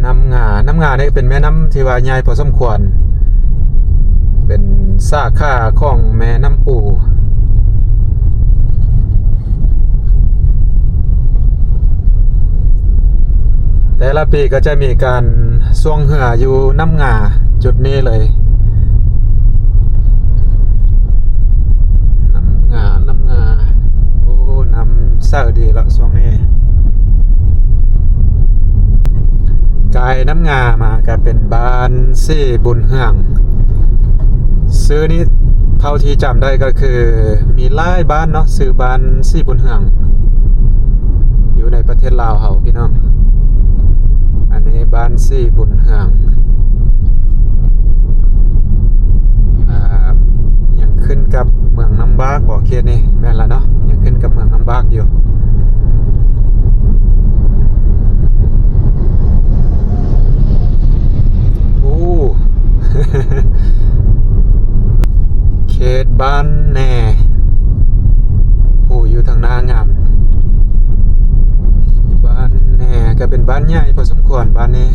ນ້ຳງາ. ນ້ຳງານີ້ເປັນແມ່ນ້ຳທີ່ວ່າໃຫຍ່ພໍສົມຄວນ, ເປັນສາຂາຂອງແມ່ນ້ຳອູ. ແຕ່ລະປີກໍຈະມີການຊ່ວງເຮືອຢູ່ນ້ຳງາຈຸດນີ້ເລີຍ. ນ້ຳງາ ນ້ຳງາ ໂອ້ ນ້ຳໃສດີລະຊ່ວງນີ້. ກາຍນ້ຳງາມາກໍເປັນບ້ານສີບຸນເຮືອງ. ຊື່ນີ້ເທົ່າທີ່ຈຳໄດ້ກໍຄືມີຫຼາຍບ້ານເນາະ, ຊື່ບ້ານສີບຸນເຮືອງ ຢູ່ໃນປະເທດລາວເຮົາພີ່ນ້ອງ. ອັນນີ້ບ້ານສີບຸນເຮືອງ. ອ່າ ຍັງຂຶ້ນກັບເມືອງນ້ຳບາກບໍ່ ເຂດນີ້? ແມ່ນລະເນາະ, ຍັງຂຶ້ນກັບເມືອງນ້ຳບາກຢູ່. ໂອ້ ເຂດບ້ານແນ ໂອ້ ຢູ່ທາງໜ້າງາມ. ບ້ານແນກໍເປັນບ້ານໃຫຍ່ພໍສົມຄວນ ບ້ານນີ້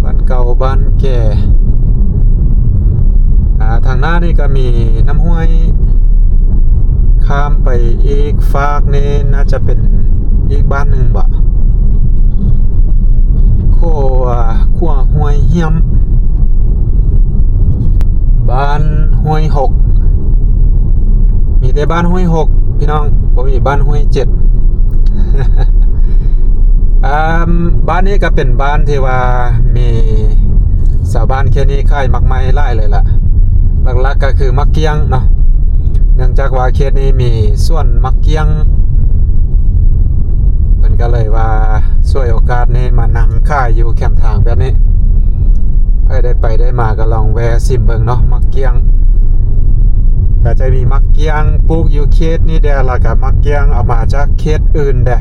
ບ້ານເກົ່າ ບ້ານແກ່. ອ່າ ທາງໜ້ານີ້ກໍມີນ້ຳຫ້ວຍ, ຂ້າມໄປອີກຟາກນີ້ ໜ້າຈະເປັນອີກບ້ານໜຶ່ງບໍ? ຂົວ ຂົວຫ້ວຍຫ້ຽມ. ບ້ານຫ້ວຍຫົກ, ມີແຕ່ບ້ານຫ້ວຍຫົກພີ່ນ້ອງ, ບໍ່ມີບ້ານຫ້ວຍເຈັດ. ອ່າ ບ້ານນີ້ກໍເປັນບ້ານທີ່ວ່າມີຊາວບ້ານເຂດນີ້ຂາຍໝາກໄມ້ຫຼາຍເລີຍລະ, ຫຼັກໆກໍຄືໝາກກ້ຽງເນາະ. ເນື່ອງຈາກວ່າເຂດນີ້ມີສວນໝາກກ້ຽງ, ເພິ່ນກໍເລີຍວ່າສວຍໂອກາດນີ້ມານັ່ງຂາຍຢູ່ແຄມທາງແບບນີ້. ໃຜໄດ້ໄປໄດ້ມາກໍລອງແວ່ຊິມເບິ່ງເນາະ, ໝາກກ້ຽງ. ກໍຈະມີໝາກກ້ຽງປູກຢູ່ເຂດນີ້ແດ່, ແລ້ວກໍໝາກກ້ຽງເອົາມາຈາກເຂດອື່ນແດ່.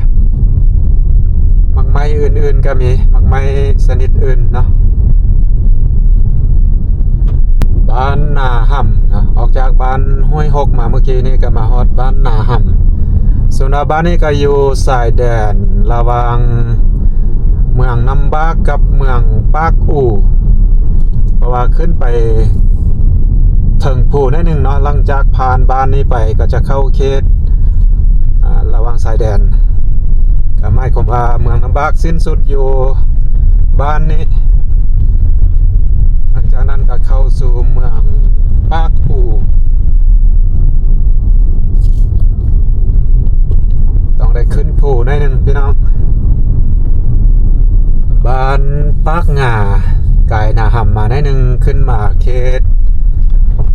ໝາກໄມ້ອື່ນໆກໍມີ, ໝາກໄມ້ຊະນິດອື່ນເນາະ. ບ້ານນາຫຳເນາະ, ອອກຈາກບ້ານຫ້ວຍຫົກມາເມື່ອກີ້ນີ້ກໍມາຮອດບ້ານນາຫຳ. ສ່ວນວ່າບ້ານນີ້ກໍຢູ່ຊາຍແດນລະຫວ່າງ ເມືອງນ້ຳບາກກັບເມືອງປາກອູ່ ເພາະວ່າຂຶ້ນໄປເທິງພູໜ້ອຍໜຶ່ງເນາະ, ຫຼັງຈາກຜ່ານບ້ານນີ້ໄປກໍຈະເຂົ້າເຂດ ອ່າ ລະຫວ່າງຊາຍແດນ, ກໍໝາຍຄວາມວ່າເມືອງນ້ຳບາກສິ້ນສຸດຢູ່ບ້ານນີ້, ຫຼັງຈາກນັ້ນກໍເຂົ້າສູ່ເມືອງປາກອູ່. ຕ້ອງໄດ້ຂຶ້ນພູໜ້ອຍໜຶ່ງພີ່ນ້ອງ. ບ້ານປາກງາ ກາຍໜ້າຫຳມາໜ້ອຍໜຶ່ງ ຂຶ້ນມາເຂດ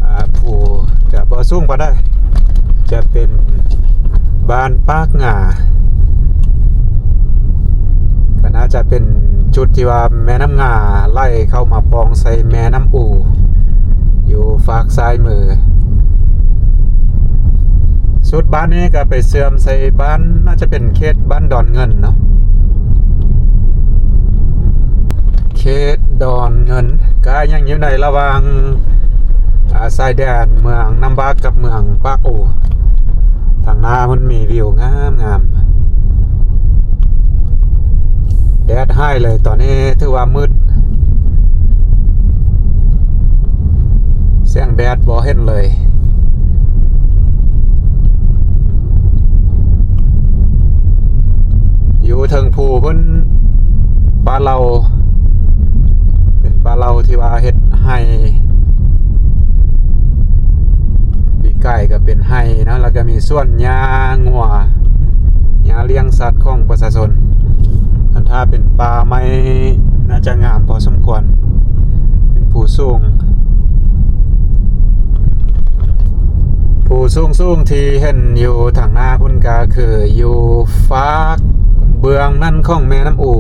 ອ່າ ພູຈະບໍ່ສູງປານໃດ, ຈະເປັນບ້ານປາກງາ ກໍໜ້າຈະເປັນຈຸດທີ່ວ່າແມ່ນ້ຳງາໄຫຼເຂົ້າມາປ່ອງໃສ່ແມ່ນ້ຳອູ ຢູ່ຟາກຊ້າຍມື. ສຸດບ້ານນີ້ກໍໄປເຊື່ອມໃສ່ບ້ານ ໜ້າຈະເປັນເຂດບ້ານດອນເງິນເນາະ, ເຂດດອນເງິນ ກໍຍັງຢູ່ໃນລະຫວ່າງ ອ່າ ຊາຍແດນເມືອງນ້ຳບາກກັບເມືອງປາກອູ່. ທາງໜ້າມັນມີວິວງາມໆ. ແດດຮ້າຍເລີຍ, ຕອນນີ້ຖືວ່າມືດ, ແສງແດດບໍ່ເຫັນເລີຍ. ຢູ່ເທິງພູພຸ້ນ ປ່າເຫຼົ່າ ເປັນປ່າເຫຼົ່າທີ່ວ່າເຮັດໄຮ່, ປີກາຍກໍເປັນໄຮ່ເນາະ, ແລ້ວກໍມີສວນຫຍ້າງົວ ຫຍ້າລ້ຽງສັດຂອງປະຊາຊົນ. ຄັນຖ້າເປັນປ່າໄມ້ ໜ້າຈະງາມພໍສົມຄວນ, ເປັນພູສູງ. ພູສູງໆທີ່ເຫັນຢູ່ທາງໜ້າພຸ້ນ ກໍຄືຢູ່ຟາກເບື້ອງນັ້ນຂອງແມ່ນ້ຳອູ,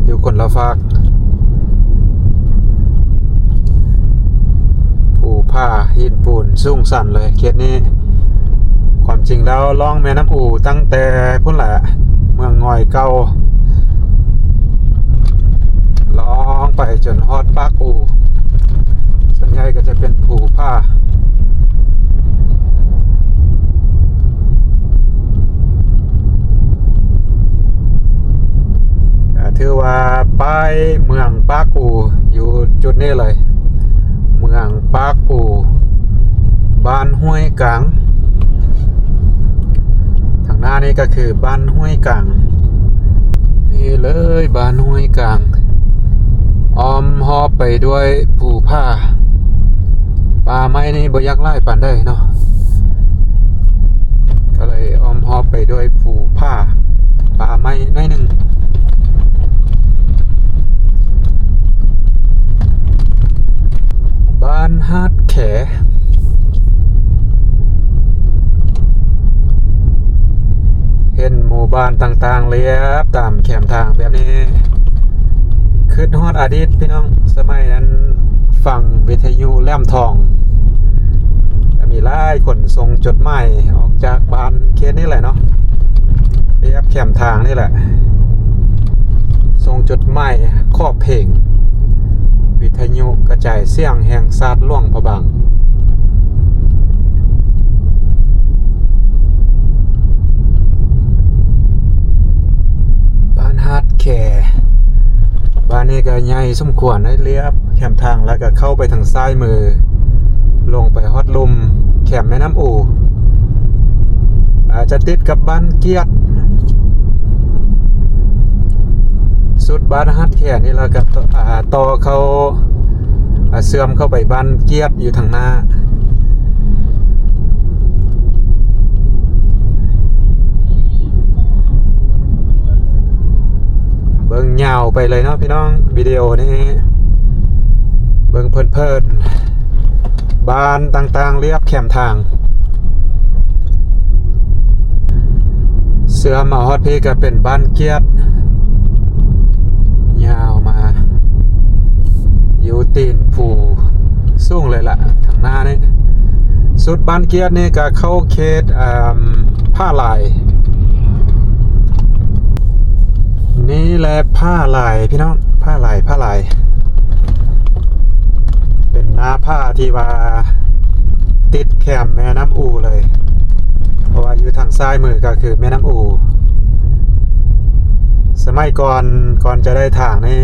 ຢູ່ຄົນລະຟາກ. ພູຜາຫີນປູນສູງຊັນເລີຍເຂດນີ້. ຄວາມຈິງແລ້ວລ່ອງແມ່ນ້ຳອູຕັ້ງແຕ່ພຸ້ນແຫຼະ, ເມືອງງອຍເກົ່າ ລ່ອງໄປຈົນຮອດປາກອູ່. ສ່ວນໃຫຍ່ກໍຈະເປັນພູຜາ. ອ່າ ຖືວ່າປ້າຍເມືອງປາກອູ່ຢູ່ຈຸດນີ້ເລີຍ, ເມືອງປາກອູ່ ບ້ານຫ້ວຍກາງ. ທາງໜ້ານີ້ກໍຄືບ້ານຫ້ວຍກາງ. ນີ້ເລີຍບ້ານຫ້ວຍກາງ, ອ້ອມຮອບໄປດ້ວຍພູຜາ. ປ່າໄມ້ນີ້ບໍ່ຢາກຫຼາຍປານໃດເນາະ, ກໍເລີຍອ້ອມຮອບໄປດ້ວຍພູຜາ, ປ່າໄມ້ໜ້ອຍໜຶ່ງ. ບ້ານຫາດແຄ. ເຫັນໝູ່ບ້ານຕ່າງໆລຽບຕາມແຄມທາງແບບນີ້ ຄຶດຮອດອະດີດພີ່ນ້ອງ, ສະໄໝນັ້ນຟັງວິທະຍຸແຫຼມທອງ, ຈະມີຫຼາຍຄົນສົ່ງຈົດໝາຍອອກຈາກບ້ານເຂດນີ້ແຫຼະເນາະ, ລຽບແຄມທາງນີ້ແຫຼະ, ສົ່ງຈົດໝາຍຂໍເພງ. ວິທະຍຸກະຈາຍສຽງແຫ່ງຊາດຫຼວງພະບາງ. ບ້ານຫາດແຄ, ບ້ານນີ້ກໍໃຫຍ່ສົມຄວນ, ລຽບແຄມທາງ ແລ້ວກໍເຂົ້າໄປທາງຊ້າຍມື ລົງໄປຮອດລຸ່ມແຄມແມ່ນ້ຳອູ. ອາ ຈະຕິດກັບບ້ານກຽດ. ສຸດບ້ານຫາດແຄນີ້ ແລ້ວກໍຕໍ່ ອາ ຕໍ່ເຂົ້າ ອາ ເຊື່ອມເຂົ້າໄປບ້ານກຽດຢູ່ທາງໜ້າ. ເບິ່ງຍາວໄປເລີຍເນາະພີ່ນ້ອງ, ວິດີໂອນີ້ເບິ່ງເພີນໆ. ບ້ານຕ່າງໆລຽບແຄມທາງ ເຊື່ອມມາຮອດພີ້ກໍເປັນບ້ານກຽດ ຍາວມາຢູ່ຕີນພູສູງເລີຍລະ ທາງໜ້ານີ້. ສຸດບ້ານກຽດນີ້ກໍເຂົ້າເຂດ ອ່າ ຜາລາຍ. ນີ້ແຫຼະຜາລາຍພີ່ນ້ອງ, ຜາລາຍ ຜາລາຍ ເປັນໜ້າຜາທີ່ວ່າຕິດແຄມແມ່ນ້ຳອູເລີຍ, ເພາະວ່າຢູ່ທາງຊ້າຍມືກໍຄືແມ່ນ້ຳອູ. ສະໄໝກ່ອນ ກ່ອນຈະໄດ້ທາງນີ້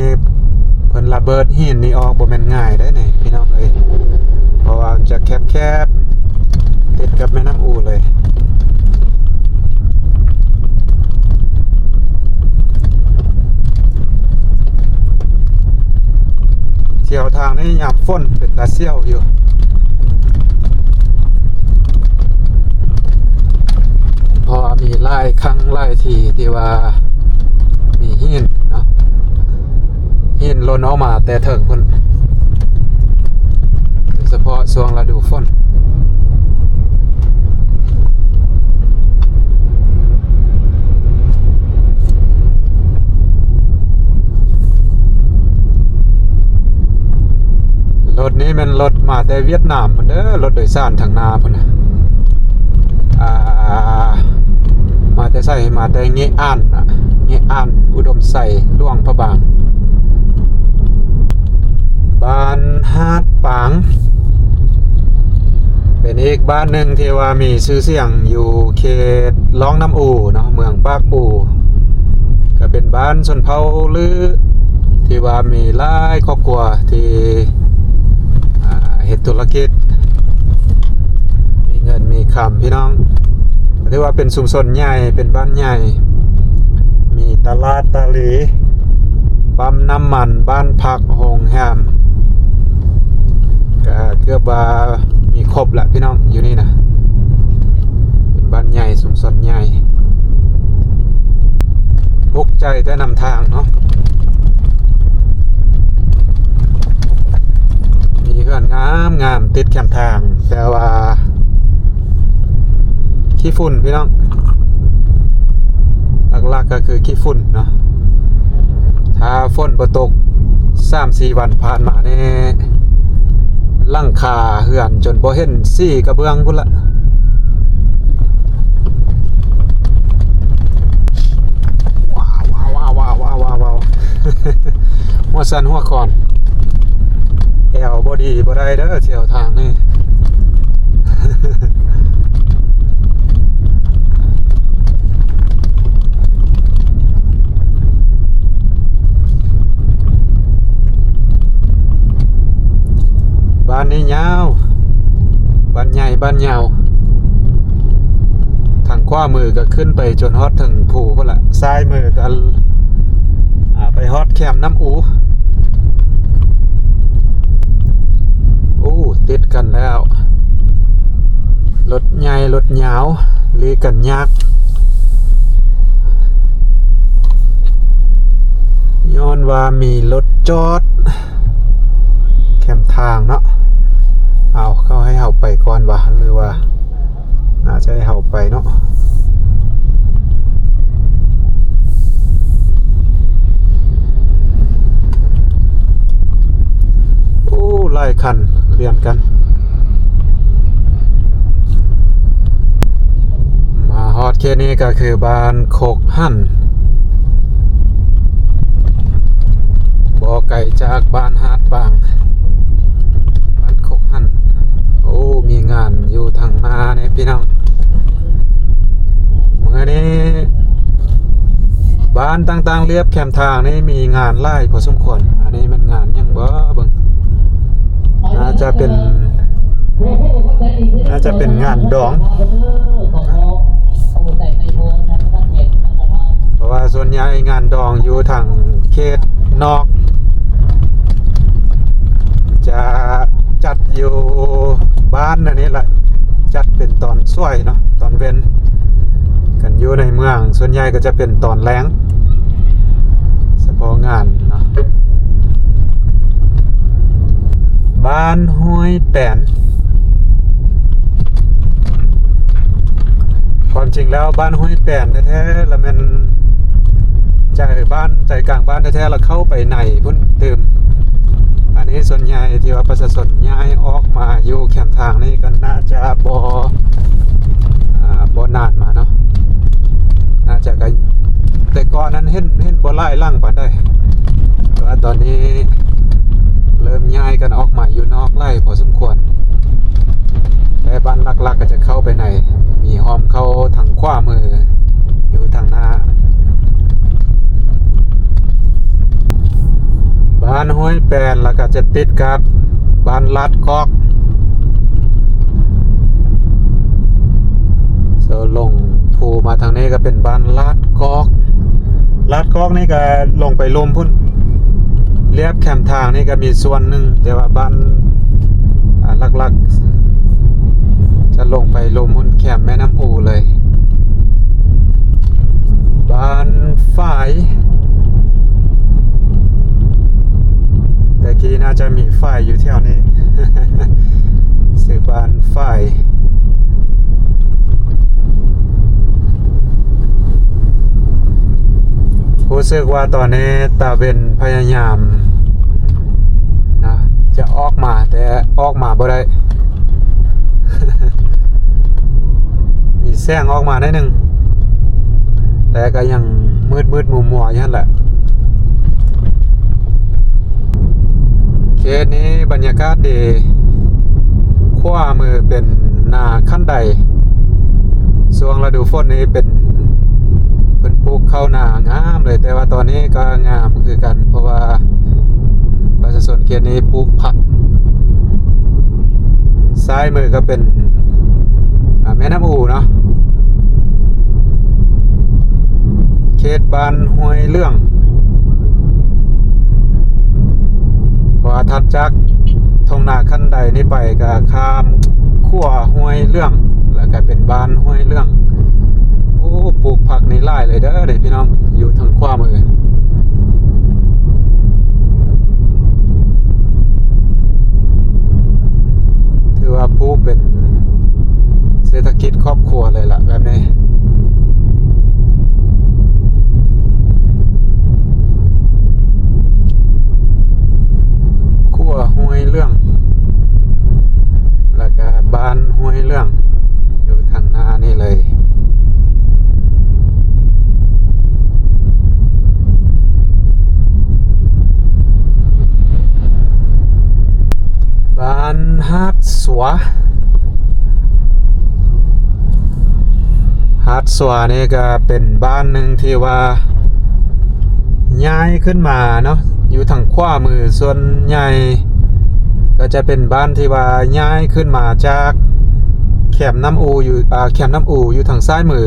ເພິ່ນລະເບີດຫີນນີ້ອອກ ບໍ່ແມ່ນງ່າຍເດ້ນີ້ພີ່ນ້ອງເອີຍ ເພາະວ່າມັນຈະແຄບໆ ຕິດກັບແມ່ນ້ຳອູເລີຍ. ທ່ຽວທາງນີ້ຍາມຝົນເປັນຕາສ່ຽວຢູ່ ເພາະວ່າມີຫຼາຍຄັ້ງຫຼາຍທີທີ່ວ່າມີຫີນເນາະ ຫີນຫຼົ່ນອອກມາແຕ່ເທິງພຸ້ນ ໂດຍສະເພາະຊ່ວງລະດູຝົນ. ລົດນີ້ແມ່ນລົດມາແຕ່ຫວຽດນາມພຸ້ນເດີ ລົດໂດຍສານທາງໜ້າພຸ້ນນະ ອ່າ ມາແຕ່ໃສ? ມາແຕ່ເງະອ່ານນະ ເງະອ່ານ ອຸດົມໄຊ ຫຼວງພະບາງ. ບ້ານຫາດປາງ ເປັນອີກບ້ານໜຶ່ງທີ່ວ່າມີຊື່ສຽງຢູ່ເຂດລ່ອງນ້ຳອູເນາະ ເມືອງປາກອູ ກະເປັນບ້ານຊົນເຜົ່າລື ທີ່ວ່າມີຫຼາຍຄອບຄົວທີ່ ອ່າ ເຮັດທຸລະກິດ ມີເງິນມີຄຳພີ່ນ້ອງ ກະຖືວ່າເປັນຊຸມຊົນໃຫຍ່ ເປັນບ້ານໃຫຍ່ ມີຕະຫຼາດຕະຫຼີ ປ້ຳນ້ຳມັນ ບ້ານພັກ ໂຮງແຮມ ກະເກືອບວ່າມີຄົບລະພີ່ນ້ອງ ຢູ່ນີ້ນະ ເປັນບ້ານໃຫຍ່ ຊຸມຊົນໃຫຍ່ ອຸກໃຈແຕ່ນຳທາງເນາະ. ມີເຮືອນງາມໆ ຕິດແຄມທາງ ແຕ່ວ່າຂີ້ຝຸ່ນພີ່ນ້ອງ ຫຼັກໆ ກະຄືຂີ້ຝຸ່ນເນາະ. ຖ້າຝົນບໍ່ຕົກສາມສີ່ວັນຜ່ານມານີ້ ຫຼັງຄາເຮືອນຈົນບໍ່ເຫັນສີກະເບື້ອງພຸ້ນລະ. ວ້າວ ວ້າວ ວ້າວ ຫົວສັ່ນຫົວຄອນ ແອວບໍ່ດີບໍ່ໄດ້ເດີ ທ່ຽວທາງນີ້. ບ້ານນີ້ຍາວ ບ້ານໃຫຍ່ ບ້ານຍາວ ທາງຂວາມືກະຂຶ້ນໄປຈົນຮອດເຖິງພູພຸ້ນລະ ຊ້າຍມືກະ ອ່າ ໄປຮອດແຄມນ້ຳອູ. ໂອ້ ຕິດກັນແລ້ວ ລົດໃຫຍ່ລົດຍາວ ຫຼີກກັນຍາກ ຍ້ອນວ່າມີລົດຈອດແຄມທາງເນາະ. ເອົາ ເຂົາໃຫ້ເຮົາໄປກ່ອນຫວາ ຫຼືວ່າ ໜ້າຈະໃຫ້ເຮົາໄປເນາະ. ໂອ້ ຫຼາຍຄັນລຽນກັນ ມາຮອດເຂດນີ້ກະຄືບ້ານຄົກຫັນ ບໍ່ໄກຈາກບ້ານຫາດປາງ ບ້ານຄົກຫັນ. ໂອ້ ມີງານຢູ່ທາງໜ້ານີ້ພີ່ນ້ອງ ມື້ນີ້ບ້ານຕ່າງໆລຽບແຄມທາງນີ້ມີງານຫຼາຍພໍສົມຄວນ. ອັນນີ້ແມ່ນງານຫຍັງບໍ ເບິ່ງ ໜ້າຈະເປັນ ໜ້າຈະເປັນງານດອງ ເພາະວ່າສ່ວນໃຫຍ່ງານດອງຢູ່ທາງເຂດນອກ ຈະຈັດຢູ່ບ້ານອັນນີ້ລະ ຈັດເປັນຕອນສວຍເນາະ ຕອນເວັນ ຄັນຢູ່ໃນເມືອງສ່ວນໃຫຍ່ກະຈະເປັນຕອນແລງ ສະເພາະງານເນາະ. ບ້ານຫ້ວຍແປນ ຄວາມຈິງແລ້ວບ້ານຫ້ວຍແປນແທ້ໆລະແມ່ນໃຈບ້ານ ໃຈກາງບ້ານແທ້ໆ ລະເຂົ້າໄປໃນພຸ້ນຕື່ມ. ອັນນີ້ສ່ວນໃຫຍ່ທີ່ວ່າປະຊາຊົນຍ້າຍອອກມາຢູ່ແຄມທາງນີ້ກະໜ້າຈະບໍ່ ອ່າ ບໍ່ນານມາເນາະ ໜ້າຈະກະ ແຕ່ກ່ອນນັ້ນເຫັນ ເຫັນບໍ່ຫຼາຍຫຼັງປານໃດ ແຕ່ວ່າຕອນນີ້ເລີ່ມຍ້າຍກັນອອກມາຢູ່ນອກຫຼາຍພໍສົມຄວນ ແຕ່ບ້ານຫຼັກໆກະຈະເຂົ້າໄປໃນ ມີຮ່ອມເຂົ້າທາງຂວາມືຢູ່ທາງໜ້າ. ບ້ານຫ້ວຍແປນ ແລ້ວກໍຈະຕິດກັບບ້ານລາດກອກ. ເຊິ່ງລົງພູມາທາງນີ້ກໍເປັນບ້ານລາດກອກ. ລາດກອກນີ້ກໍລົງໄປລຸ່ມພຸ້ນ, ລຽບແຄມທາງນີ້ກໍມີສ່ວນໜຶ່ງ, ແຕ່ວ່າບ້ານ ອ່າ ຫຼັກໆ ຈະລົງໄປລຸ່ມພຸ້ນ ແຄມແມ່ນ້ຳອູເລີຍ. ບ້ານຝາຍ ແຕ່ກີ້ໜ້າຈະມີຝາຍຢູ່ແຖວນີ້ ຊື່ບ້ານຝາຍ. ຮູ້ສຶກວ່າຕອນນີ້ຕາເວັນພະຍາຍາມນະ ຈະອອກມາ ແຕ່ອອກມາບໍ່ໄດ້ ມີແສງອອກມາໜ້ອຍໜຶ່ງ ແຕ່ກໍຍັງມືດໆມົວໆຢູ່ຫັ້ນແຫຼະ. ເຂດນີ້ບັນຍາກາດດີ, ຂວາມືເປັນນາຂັ້ນໄດ. ຊ່ວງລະດູຝົນນີ້ເປັນ ເພິ່ນປູກເຂົ້ານາງາມເລີຍ, ແຕ່ວ່າຕອນນີ້ກໍງາມຄືກັນ ເພາະວ່າປະຊາຊົນເຂດນີ້ປູກຜັກ. ຊ້າຍມືກໍເປັນ ອ່າ ແມ່ນ້ຳອູເນາະ, ເຂດບ້ານຫ້ວຍເຫຼືອງ. ເພາະວ່າຖັດຈາກທົ່ງນາຂັ້ນໄດນີ້ໄປ ກໍຂ້າມຂົວຫ້ວຍເຫຼືອງ ແລ້ວກໍເປັນບ້ານຫ້ວຍເຫຼືອງ. ໂອ້ ປູກຜັກນີ້ຫຼາຍເລີຍເດີ ນີ້ພີ່ນ້ອງ ຢູ່ທາງຂວາມື. ຖືວ່າປູກເປັນເສດຖະກິດຄອບຄົວເລີຍລະແບບນີ້. ຂົວຫ້ວຍເຫຼືອງ ແລ້ວກະບ້ານຫ້ວຍເຫຼືອງ ຢູ່ທາງໜ້ານີ້ເລີຍ. ບ້ານຫາດສົວ. ຫາດສົວນີ້ກໍເປັນບ້ານໜຶ່ງທີ່ວ່າຍ້າຍຂຶ້ນມາເນາະ, ຢູ່ທາງຂວາມື. ສ່ວນໃຫຍ່ກໍຈະເປັນບ້ານທີ່ວ່າຍ້າຍຂຶ້ນມາຈາກແຄມນ້ຳອູຢູ່ ອ່າ ແຄມນ້ຳອູຢູ່ທາງຊ້າຍມື.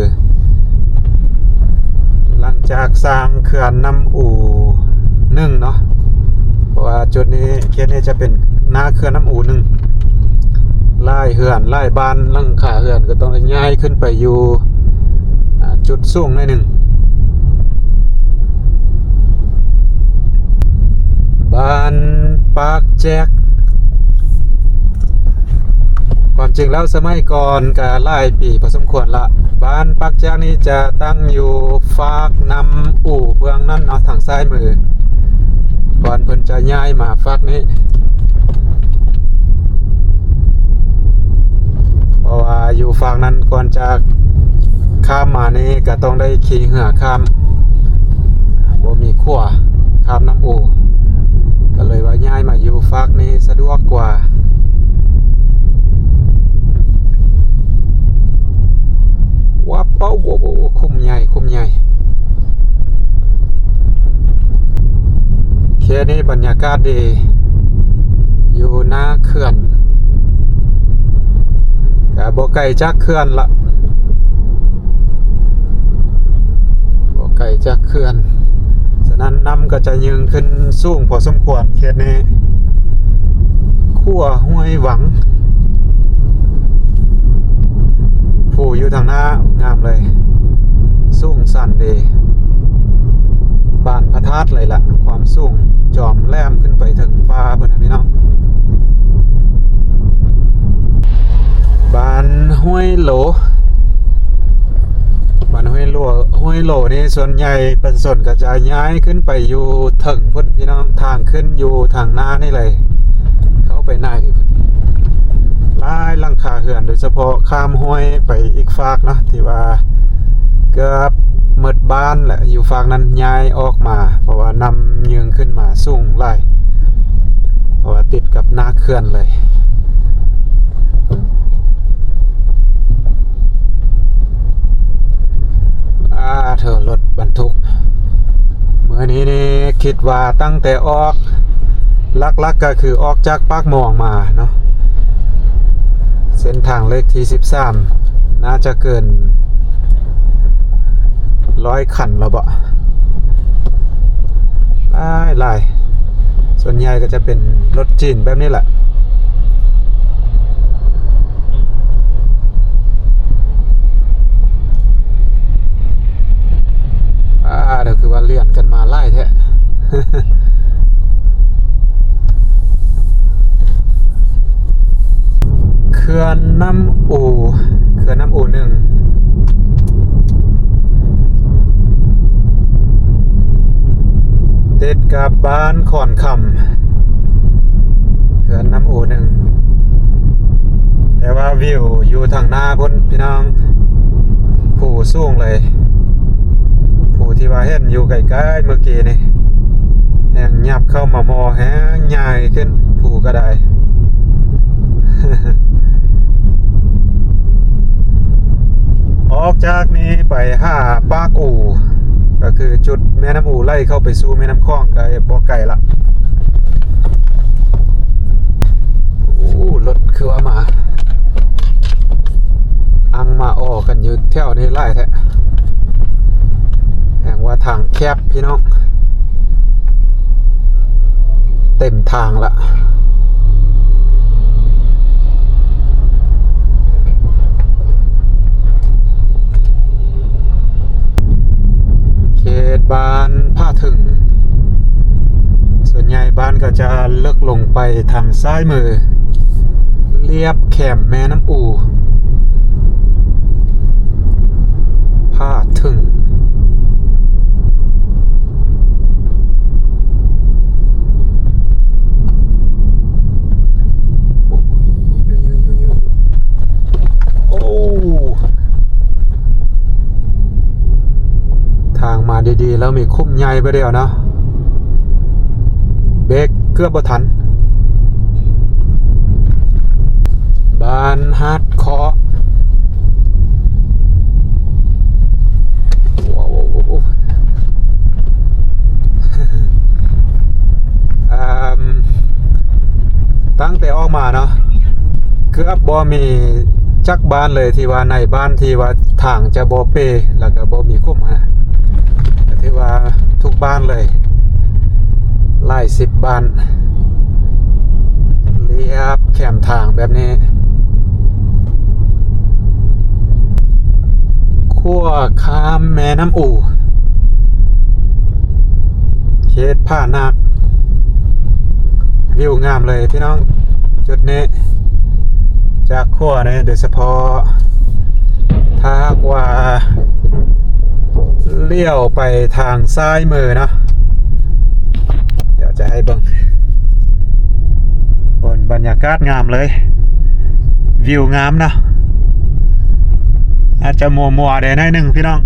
ຫຼັງຈາກສ້າງເຂື່ອນນ້ຳອູໜຶ່ງເນາະ, ເພາະວ່າຈຸດນີ້ ເຂດນີ້ຈະເປັນໜ້າເຂື່ອນນ້ຳອູໜຶ່ງ, ຫຼາຍເຮືອນ ຫຼາຍບ້ານ ຫຼັງຄາເຮືອນກໍຕ້ອງໄດ້ຍ້າຍຂຶ້ນໄປຢູ່ ອ່າ ຈຸດສູງໜ້ອຍໜຶ່ງ. ບ້ານປາກແຈກ. ຄວາມຈິງແລ້ວສະໄໝກ່ອນກະຫຼາຍປີພໍສົມຄວນລະ. ບ້ານປາກແຈກນີ້ຈະຕັ້ງຢູ່ຟາກນ້ຳອູເບື້ອງນັ້ນເນາະ, ທາງຊ້າຍມື, ກ່ອນເພິ່ນຈະຍ້າຍມາຟາກນີ້. ເພາະວ່າຢູ່ຟາກນັ້ນ ກ່ອນຈະຂ້າມມານີ້ກະຕ້ອງໄດ້ຂີ່ເຮືອຂ້າມ, ບໍ່ມີຂົວຂ້າມນ້ຳອູ. ກໍເລີຍວ່າຍ້າຍມາຢູ່ຟາກນີ້ສະດວກກວ່າ. ວັບ ໂອ້ ໂອ້ ໂອ້ ໂອ້ ຄຸ້ມໃຫຍ່ ຄຸ້ມໃຫຍ່. ເຂດນີ້ບັນຍາກາດດີ ຢູ່ໜ້າເຂື່ອນ, ກະບໍ່ໄກຈາກເຂື່ອນລະ. ບໍ່ໄກຈາກເຂື່ອນ, ສະນັ້ນນ້ຳກໍຈະຍື່ນຂຶ້ນສູງພໍສົມຄວນ. ເຂດນີ້ ຂົວຫ້ວຍຫວັງ, ພູຢູ່ທາງໜ້າງາມເລີຍ, ສູງຊັນດີ, ປານພະທາດເລີຍລະ, ຄວາມສູງຈອມແຫຼມຂຶ້ນໄປເຖິງຟ້າພຸ້ນນະພີ່ນ້ອງ. ບ້ານຫ້ວຍໂລ. ບ້ານຫ້ວຍໂລ, ຫ້ວຍໂລນີ້ສ່ວນໃຫຍ່ປະຊາຊົນກໍຈະຍ້າຍຂຶ້ນໄປຢູ່ເທິງພຸ້ນພີ່ນ້ອງ, ທາງຂຶ້ນຢູ່ທາງໜ້ານີ້ເລີຍ, ເຂົ້າໄປໃນພຸ້ນ. ຫຼາຍຫຼັງຄາເຮືອນ, ໂດຍສະເພາະຂ້າມຫ້ວຍໄປອີກຟາກເນາະ, ທີ່ວ່າເກືອບໝົດບ້ານແຫຼະ ຢູ່ຟາກນັ້ນ, ຍ້າຍອອກມາ ເພາະວ່ານ້ຳຍື່ນຂຶ້ນມາສູງຫຼາຍ, ເພາະວ່າຕິດກັບໜ້າເຂື່ອນເລີຍ. ອາ ເທີ ລົດບັນທຸກ ມື້ນີ້ນີ້ຄິດວ່າຕັ້ງແຕ່ອອກ ຫຼັກໆກໍຄືອອກຈາກປາກໝອງມາເນາະ ເສັ້ນທາງເລກທີສິບສາມ ໜ້າຈະເກີນຮ້ອຍຄັນແລ້ວເບາະ ຫຼາຍໆ ສ່ວນໃຫຍ່ກໍຈະເປັນລົດຈີນແບບນີ້ແຫຼະ. ອ່າ ດຽວຄືວ່າລຽນກັນມາຫຼາຍແທ້. ເຂື່ອນນ້ຳອູ ເຂື່ອນນ້ຳອູໜຶ່ງ ຕິດກັບບ້ານຂອນຄຳ ເຂື່ອນນ້ຳອູໜຶ່ງ ແຕ່ວ່າວິວຢູ່ທາງໜ້າພຸ້ນພີ່ນ້ອງ ພູສູງເລີຍ ພູທີ່ວ່າເຫັນຢູ່ໄກໆເມື່ອກີ້ນີ້ ແຮ່ງຫຍັບເຂົ້າມາໝໍ້ແຮ່ງໃຫຍ່ຂຶ້ນ ພູກໍໄດ້. ອອກຈາກນີ້ໄປຫາປາກອູ ກໍຄືຈຸດແມ່ນ້ຳອູໄຫຼເຂົ້າໄປສູ່ແມ່ນ້ຳຂອງ ກໍບໍ່ໄກລະ. ໂອ້ ລົດຄືວ່າມາ ອັ່ງມາອໍກັນຢູ່ແຖວນີ້ຫຼາຍແທ້ ແຮ່ງວ່າທາງແຄບພີ່ນ້ອງ ເຕັມທາງລະ. ເຂດບ້ານຜາເຖິງ ສ່ວນໃຫຍ່ບ້ານກໍຈະເລິກລົງໄປທາງຊ້າຍມື ລຽບແຄມແມ່ນ້ຳອູ ຜາເຖິງ. ໂອ້ ທາງມາດີໆ ແລ້ວມີຂຸມໃຫຍ່ໄປດຽວເນາະ ເບຣກເກືອບບໍ່ທັນ. ບ້ານຫາດເຄາະ ວ້າວ ຕັ້ງແຕ່ອອກມາເນາະ ເກືອບບໍ່ມີຈັກບ້ານເລີຍ ທີ່ວ່າໃນບ້ານທີ່ວ່າທາງຈະບໍ່ເປ ແລ້ວກໍບໍ່ມີຂຸມຫັ້ນນະ ກໍຖືວ່າທຸກບ້ານເລີຍ ຫຼາຍສິບບ້ານ ລຽບແຄມທາງແບບນີ້ ຂົວຂ້າມແມ່ນ້ຳອູ ເຂດຜານາກ ວິວງາມເລີຍພີ່ນ້ອງ ຈຸດນີ້ ຈາກຂົວນີ້ ໂດຍສະເພາະ ຖ້າຫາກວ່າລ້ຽວໄປທາງຊ້າຍມືເນາະ ດຽວຈະໃຫ້ເບິ່ງ ໂອ້ ບັນຍາກາດງາມເລີຍ ວິວງາມເນາະ ອາດຈະມົວໆແດ່ໜ້ອຍໜຶ່ງພີ່ນ້ອງ.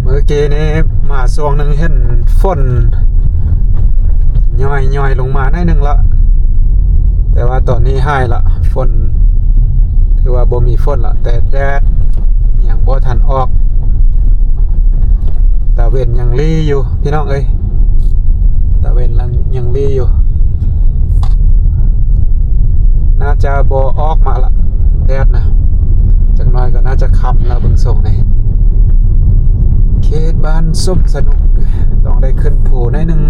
ເມື່ອກີ້ນີ້ມາຊ່ວງໜຶ່ງເຫັນຝົນຍ້ອຍໆລົງມາໜ້ອຍໜຶ່ງລະ ແຕ່ວ່າຕອນນີ້ຫາຍລະ ຝົນ ຖືວ່າບໍ່ມີຝົນລະ ແຕ່ແດດຍັງບໍ່ທັນອອກ ຕາເວັນຍັງລີຢູ່ພີ່ນ້ອງເອີຍ ຕາເວັນຍັງລີຢູ່ ໜ້າຈະບໍ່ອອກມາລະ ແດດນະ ຈັກໜ້ອຍກໍໜ້າຈະຄ່ຳລະເບິ່ງຊົງນີ້ ເຂດບ້ານສົມສະໜຸກ ຕ້ອງໄດ້ຂຶ້ນພູໜ້ອຍໜຶ່ງ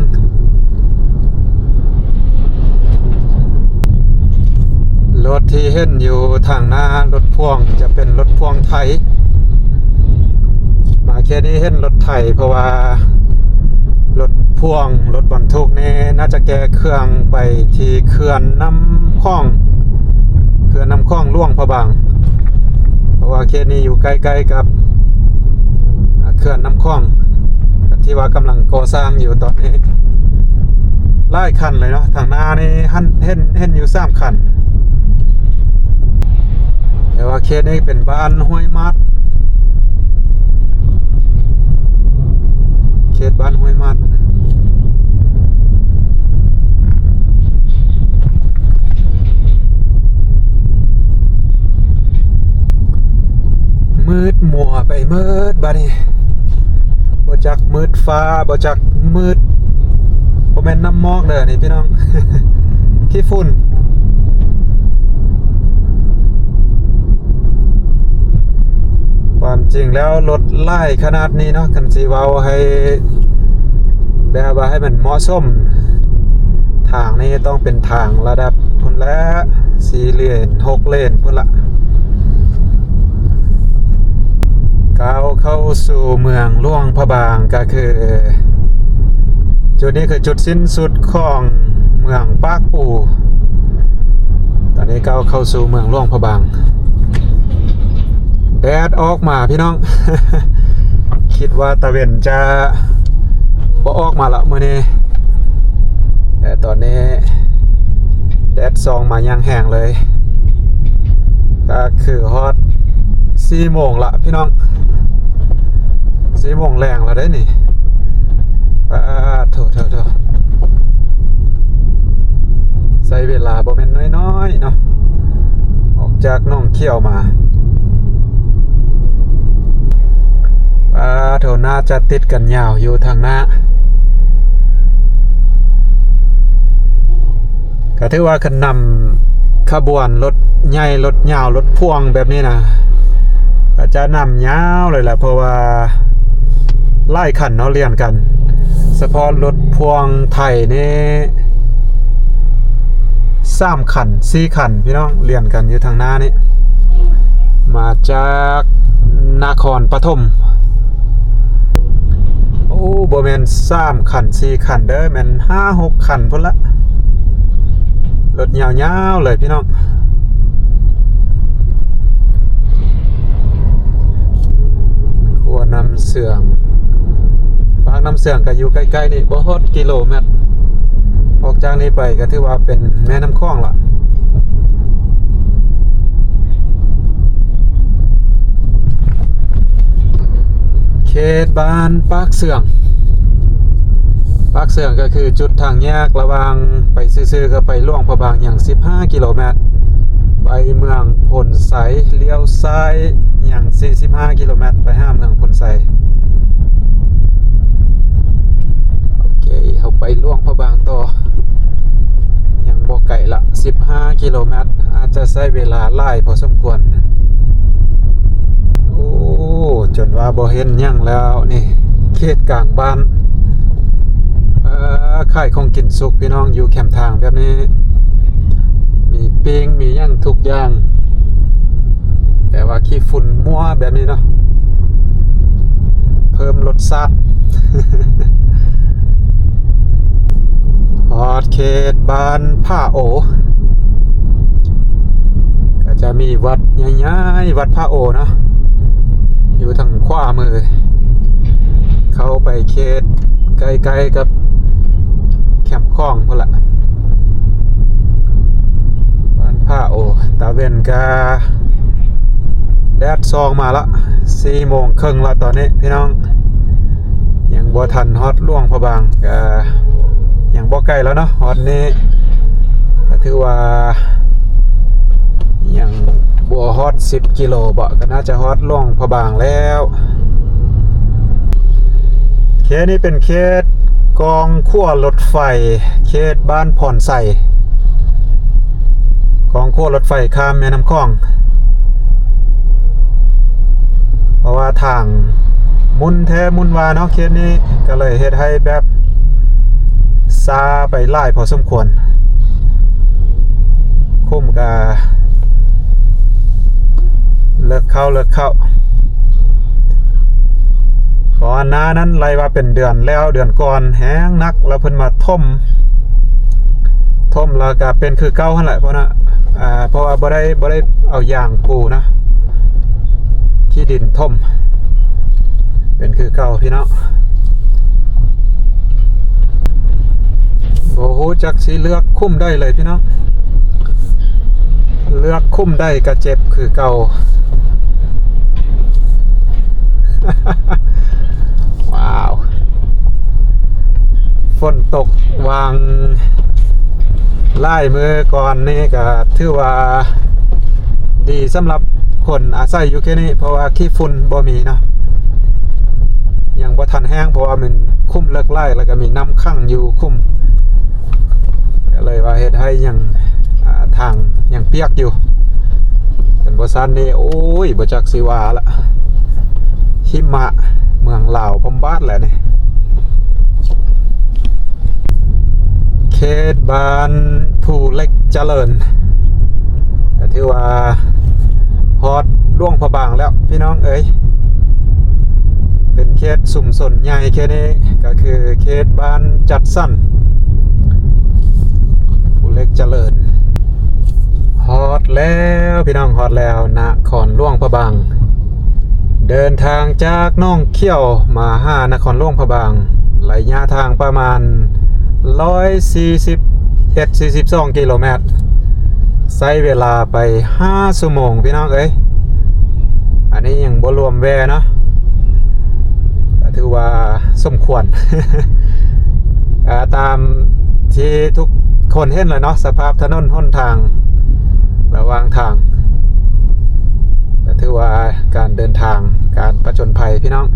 ລົດທີ່ເຫັນຢູ່ທາງໜ້າ ລົດພ່ວງ ຈະເປັນລົດພ່ວງໄຖ ມາແຄ່ນີ້ເຫັນລົດໄຖ ເພາະວ່າລົດພ່ວງ ລົດບັນທຸກນີ້ ໜ້າຈະແກ່ເຄື່ອງໄປທີ່ເຂື່ອນນ້ຳຂອງ ເຂື່ອນນ້ຳຂອງຫຼວງພະບາງ ເພາະວ່າເຂດນີ້ຢູ່ໃກ້ໆກັບ ອ່າ ເຂື່ອນນ້ຳຂອງ ທີ່ວ່າກຳລັງກໍ່ສ້າງຢູ່ຕອນນີ້ ຫຼາຍຄັນເລີຍເນາະ ທາງໜ້ານີ້ຫັ້ນ ເຫັນ ເຫັນຢູ່ສາມຄັນ ແຕ່ວ່າເຂດນີ້ເປັນບ້ານຫ້ວຍມາດ ເຂດບ້ານຫ້ວຍມາດ. ມືດມົວໄປໝົດບາດນີ້ ບໍ່ຈັກມືດຟ້າ ບໍ່ຈັກມືດ ບໍ່ແມ່ນນ້ຳໝອກເດີນີ້ພີ່ນ້ອງ ຂີ້ຝຸ່ນ. ຄວາມຈິງແລ້ວລົດຫຼາຍຂະໜາດນີ້ເນາະ ຄັນຊິເວົ້າໃຫ້ແບບວ່າໃຫ້ມັນເໝາະສົມ ທາງນີ້ຕ້ອງເປັນທາງລະດັບພຸ້ນແຫຼະ ສີ່ເລນ ຫົກເລນພຸ້ນລະ. ກ້າວເຂົ້າສູ່ເມືອງຫຼວງພະບາງ ກໍຄືຈຸດນີ້ຄືຈຸດສິ້ນສຸດຂອງເມືອງປາກອູ. ຕອນນີ້ກ້າວເຂົ້າສູ່ເມືອງຫຼວງພະບາງ ແດດອອກມາພີ່ນ້ອງ ຄິດວ່າຕາເວັນຈະບໍ່ອອກມາລະມື້ນີ້ ແຕ່ຕອນນີ້ແດດສ່ອງມາຢ່າງແຮງເລີຍ ກໍຄືຮອດສີ່ໂມງລະພີ່ນ້ອງ ສີ່ໂມງແລງລະເດ້ນີ້. ປາດໂທ້ໆໆ ໃຊ້ເວລາບໍ່ແມ່ນນ້ອຍໆເນາະ ອອກຈາກໜອງຂຽວມາ. ປາດໂທ້ ໜ້າຈະຕິດກັນຍາວຢູ່ທາງໜ້າ ກໍຖືວ່າຄັນນຳຂະບວນລົດໃຫຍ່ ລົດຍາວ ລົດພ່ວງແບບນີ້ນະ ກໍຈະນຳຍາວເລີຍແຫຼະ ເພາະວ່າຫຼາຍຄັນເນາະ ລຽນກັນ ສະເພາະລົດພ່ວງໄຖນີ້ ສາມຄັນ ສີ່ຄັນພີ່ນ້ອງ ລຽນກັນຢູ່ທາງໜ້ານີ້ ມາຈາກນະຄອນປະຖົມ. ໂອ້ ບໍ່ແມ່ນສາມຄັນ ສີ່ຄັນເດີ ແມ່ນຫ້າຫົກຄັນພຸ້ນລະ ລົດຍາວໆເລີຍພີ່ນ້ອງ. ຂົວນ້ຳເຊື່ອງ ປາກນ້ຳເຊື່ອງກໍຢູ່ໃກ້ໆນີ້ ບໍ່ຮອດກິໂລແມັດ ອອກຈາກນີ້ໄປກໍຖືວ່າເປັນແມ່ນ້ຳຂອງລະ. ເຂດບ້ານປາກເຊື່ອງ ປາກເຊື່ອງກໍຄືຈຸດທາງແຍກລະຫວ່າງໄປຊື່ໆ ກໍໄປຫຼວງພະບາງຫຍັງສິບຫ້າກິໂລແມັດ ໄປເມືອງໂພນໄຊ ລ້ຽວຊ້າຍຫຍັງສີ່ສິບຫ້າກິໂລແມັດ ໄປຫາເມືອງໂພນໄຊ. ໂອເຄ ເຮົາໄປຫຼວງພະບາງຕໍ່ ຍັງບໍ່ໄກລະ ສິບຫ້າກິໂລແມັດ ອາດຈະໃຊ້ເວລາຫຼາຍພໍສົມຄວນ. ໂອ້ ຈົນວ່າບໍ່ເຫັນຫຍັງແລ້ວນີ້ ເຂດກາງບ້ານ ເອີ ຂາຍຂອງກິນສຸກພີ່ນ້ອງ ຢູ່ແຄມທາງແບບນີ້ ມີປີ້ງ ມີຫຍັງທຸກຢ່າງ ແຕ່ວ່າຂີ້ຝຸ່ນມົວແບບນີ້ເນາະ ເພີ່ມລົດຊາດ. ຮອດເຂດບ້ານຜາໂອ ກໍຈະມີວັດໃຫຍ່ໆ ວັດຜາໂອເນາະ ຢູ່ທາງຂວາມື ເຂົ້າໄປເຂດໃກ້ໆກັບແຄມຂອງພຸ້ນລະ ບ້ານຜາໂອ. ຕາເວັນກະແດດສ່ອງມາລະ ສີ່ໂມງເຄິ່ງລະຕອນນີ້ພີ່ນ້ອງ ຍັງບໍ່ທັນຮອດຫຼວງພະບາງ ກະຍັງບໍ່ໄກແລ້ວເນາະ ຮອດນີ້ກະຖືວ່າຍັງບໍ່ຮອດສິບກິໂລເບາະ ກະໜ້າຈະຮອດຫຼວງພະບາງແລ້ວ. ເຂດນີ້ເປັນເຂດກອງຂົວລົດໄຟ ເຂດບ້ານພອນໄຊ ກອງຂົວລົດໄຟຂ້າມແມ່ນ້ຳຂອງ ເພາະວ່າທາງໝຸ່ນແທ້ໝຸ່ນວ່າເນາະ ເຂດນີ້ ກໍເລີຍເຮັດໃຫ້ແບບຊ້າໄປຫຼາຍພໍສົມຄວນ. ຄຸ້ມກະເລິກເຂົ້າ ເລິກເຂົ້າ ກ່ອນໜ້ານັ້ນໄລ່ວ່າເປັນເດືອນແລ້ວ ເດືອນກ່ອນແຮງໜັກ ແລ້ວເພິ່ນມາຖົມ ຖົມແລ້ວກະເປັນຄືເກົ່າຫັ້ນແຫຼະ ເພາະນະ ອ່າ ເພາະວ່າບໍ່ໄດ້ ບໍ່ໄດ້ເອົາຢາງປູນະ ຂີ້ດິນຖົມ ເປັນຄືເກົ່າພີ່ນ້ອງ. ບໍ່ຮູ້ຈັກຊິເລືອກຄຸ້ມໃດເລີຍພີ່ນ້ອງ ເລືອກຄຸ້ມໃດກະເຈັບຄືເກົ່າ. ວ້າວ ຝົນຕົກຫວ່າງຫຼາຍມື້ກ່ອນນີ້ກະຖືວ່າດີສຳລັບ ຄົນອາໄສຢູ່ແຄ່ນີ້ ເພາະວ່າຂີ້ຝຸ່ນບໍ່ມີເນາະ ຍັງບໍ່ທັນແຫ້ງ ເພາະວ່າມັນຂຸມເລິກຫຼາຍ ແລ້ວກໍມີນ້ຳຂັງຢູ່ຂຸມ ກໍເລີຍວ່າເຮັດໃຫ້ຍັງ ອ່າ ທາງຍັງປຽກຢູ່. ຄັນບໍ່ຊັ້ນນີ້ ໂອ້ຍ ບໍ່ຈັກຊິວ່າລະ ຫິມະເມືອງລາວພຳບາດແຫຼະນີ້. ເຂດບ້ານພູເຫຼັກຈະເລີນ ກໍຖືວ່າຮອດຫຼວງພະບາງແລ້ວພີ່ນ້ອງເອີຍ. ເປັນເຂດຊຸມຊົນໃຫຍ່ເຂດນີ້ ກໍຄືເຂດບ້ານຈັດສັນ ພູເຫຼັກຈະເລີນ. ຮອດແລ້ວພີ່ນ້ອງ ຮອດແລ້ວ ນະຄອນຫຼວງພະບາງ. ເດີນທາງຈາກໜອງຂຽວມາຫານະຄອນຫຼວງພະບາງ ໄລຍະທາງປະມານຮ້ອຍສີ່ສິບເອັດ ສີ່ສິບສອງກິໂລແມັດ ໃຊ້ເວລາໄປຫ້າຊົ່ວໂມງພີ່ນ້ອງເອີຍ. ອັນນີ້ຍັງບໍ່ລວມແວ່ເນາະ ກໍຖືວ່າສົມຄວນ ອ່າ ຕາມທີ່ທຸກຄົນເຫັນແຫຼະເນາະ ສະພາບຖະໜົນຫົນທາງ ລະຫວ່າງທາງ ກໍຖືວ່າການເດີນທາງ ການປະຈົນໄພພີ່ນ້ອງ.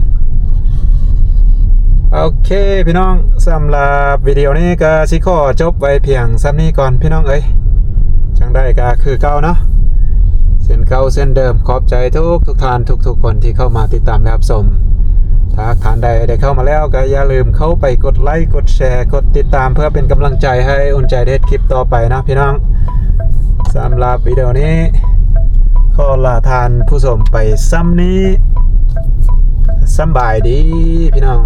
ໂອເຄພີ່ນ້ອງ ສຳລັບວິດີໂອນີ້ກໍຊິຂໍຈົບໄວ້ພຽງສ່ຳນີ້ກ່ອນພີ່ນ້ອງເອີຍ. ຈັ່ງໃດກໍຄືເກົ່າເນາະ ເຊັ່ນເກົ່າເຊັ່ນເດີມ ຂອບໃຈທຸກໆທ່ານ ທຸກໆຄົນທີ່ເຂົ້າມາຕິດຕາມ ແລະ ຮັບຊົມ. ຖ້າທ່ານໃດໄດ້ເຂົ້າມາແລ້ວ ກໍຢ່າລືມເຂົ້າໄປກົດໄລ ກົດແຊ ກົດຕິດຕາມ ເພື່ອເປັນກຳລັງໃຈໃຫ້ອຸ່ນໃຈໄດ້ເຮັດຄລິບຕໍ່ໄປເນາະພີ່ນ້ອງ. ສຳລັບວິດີໂອນີ້ ຂໍລາທ່ານຜູ້ຊົມໄປສ່ຳນີ້. ສຳບາຍດີພີ່ນ້ອງ.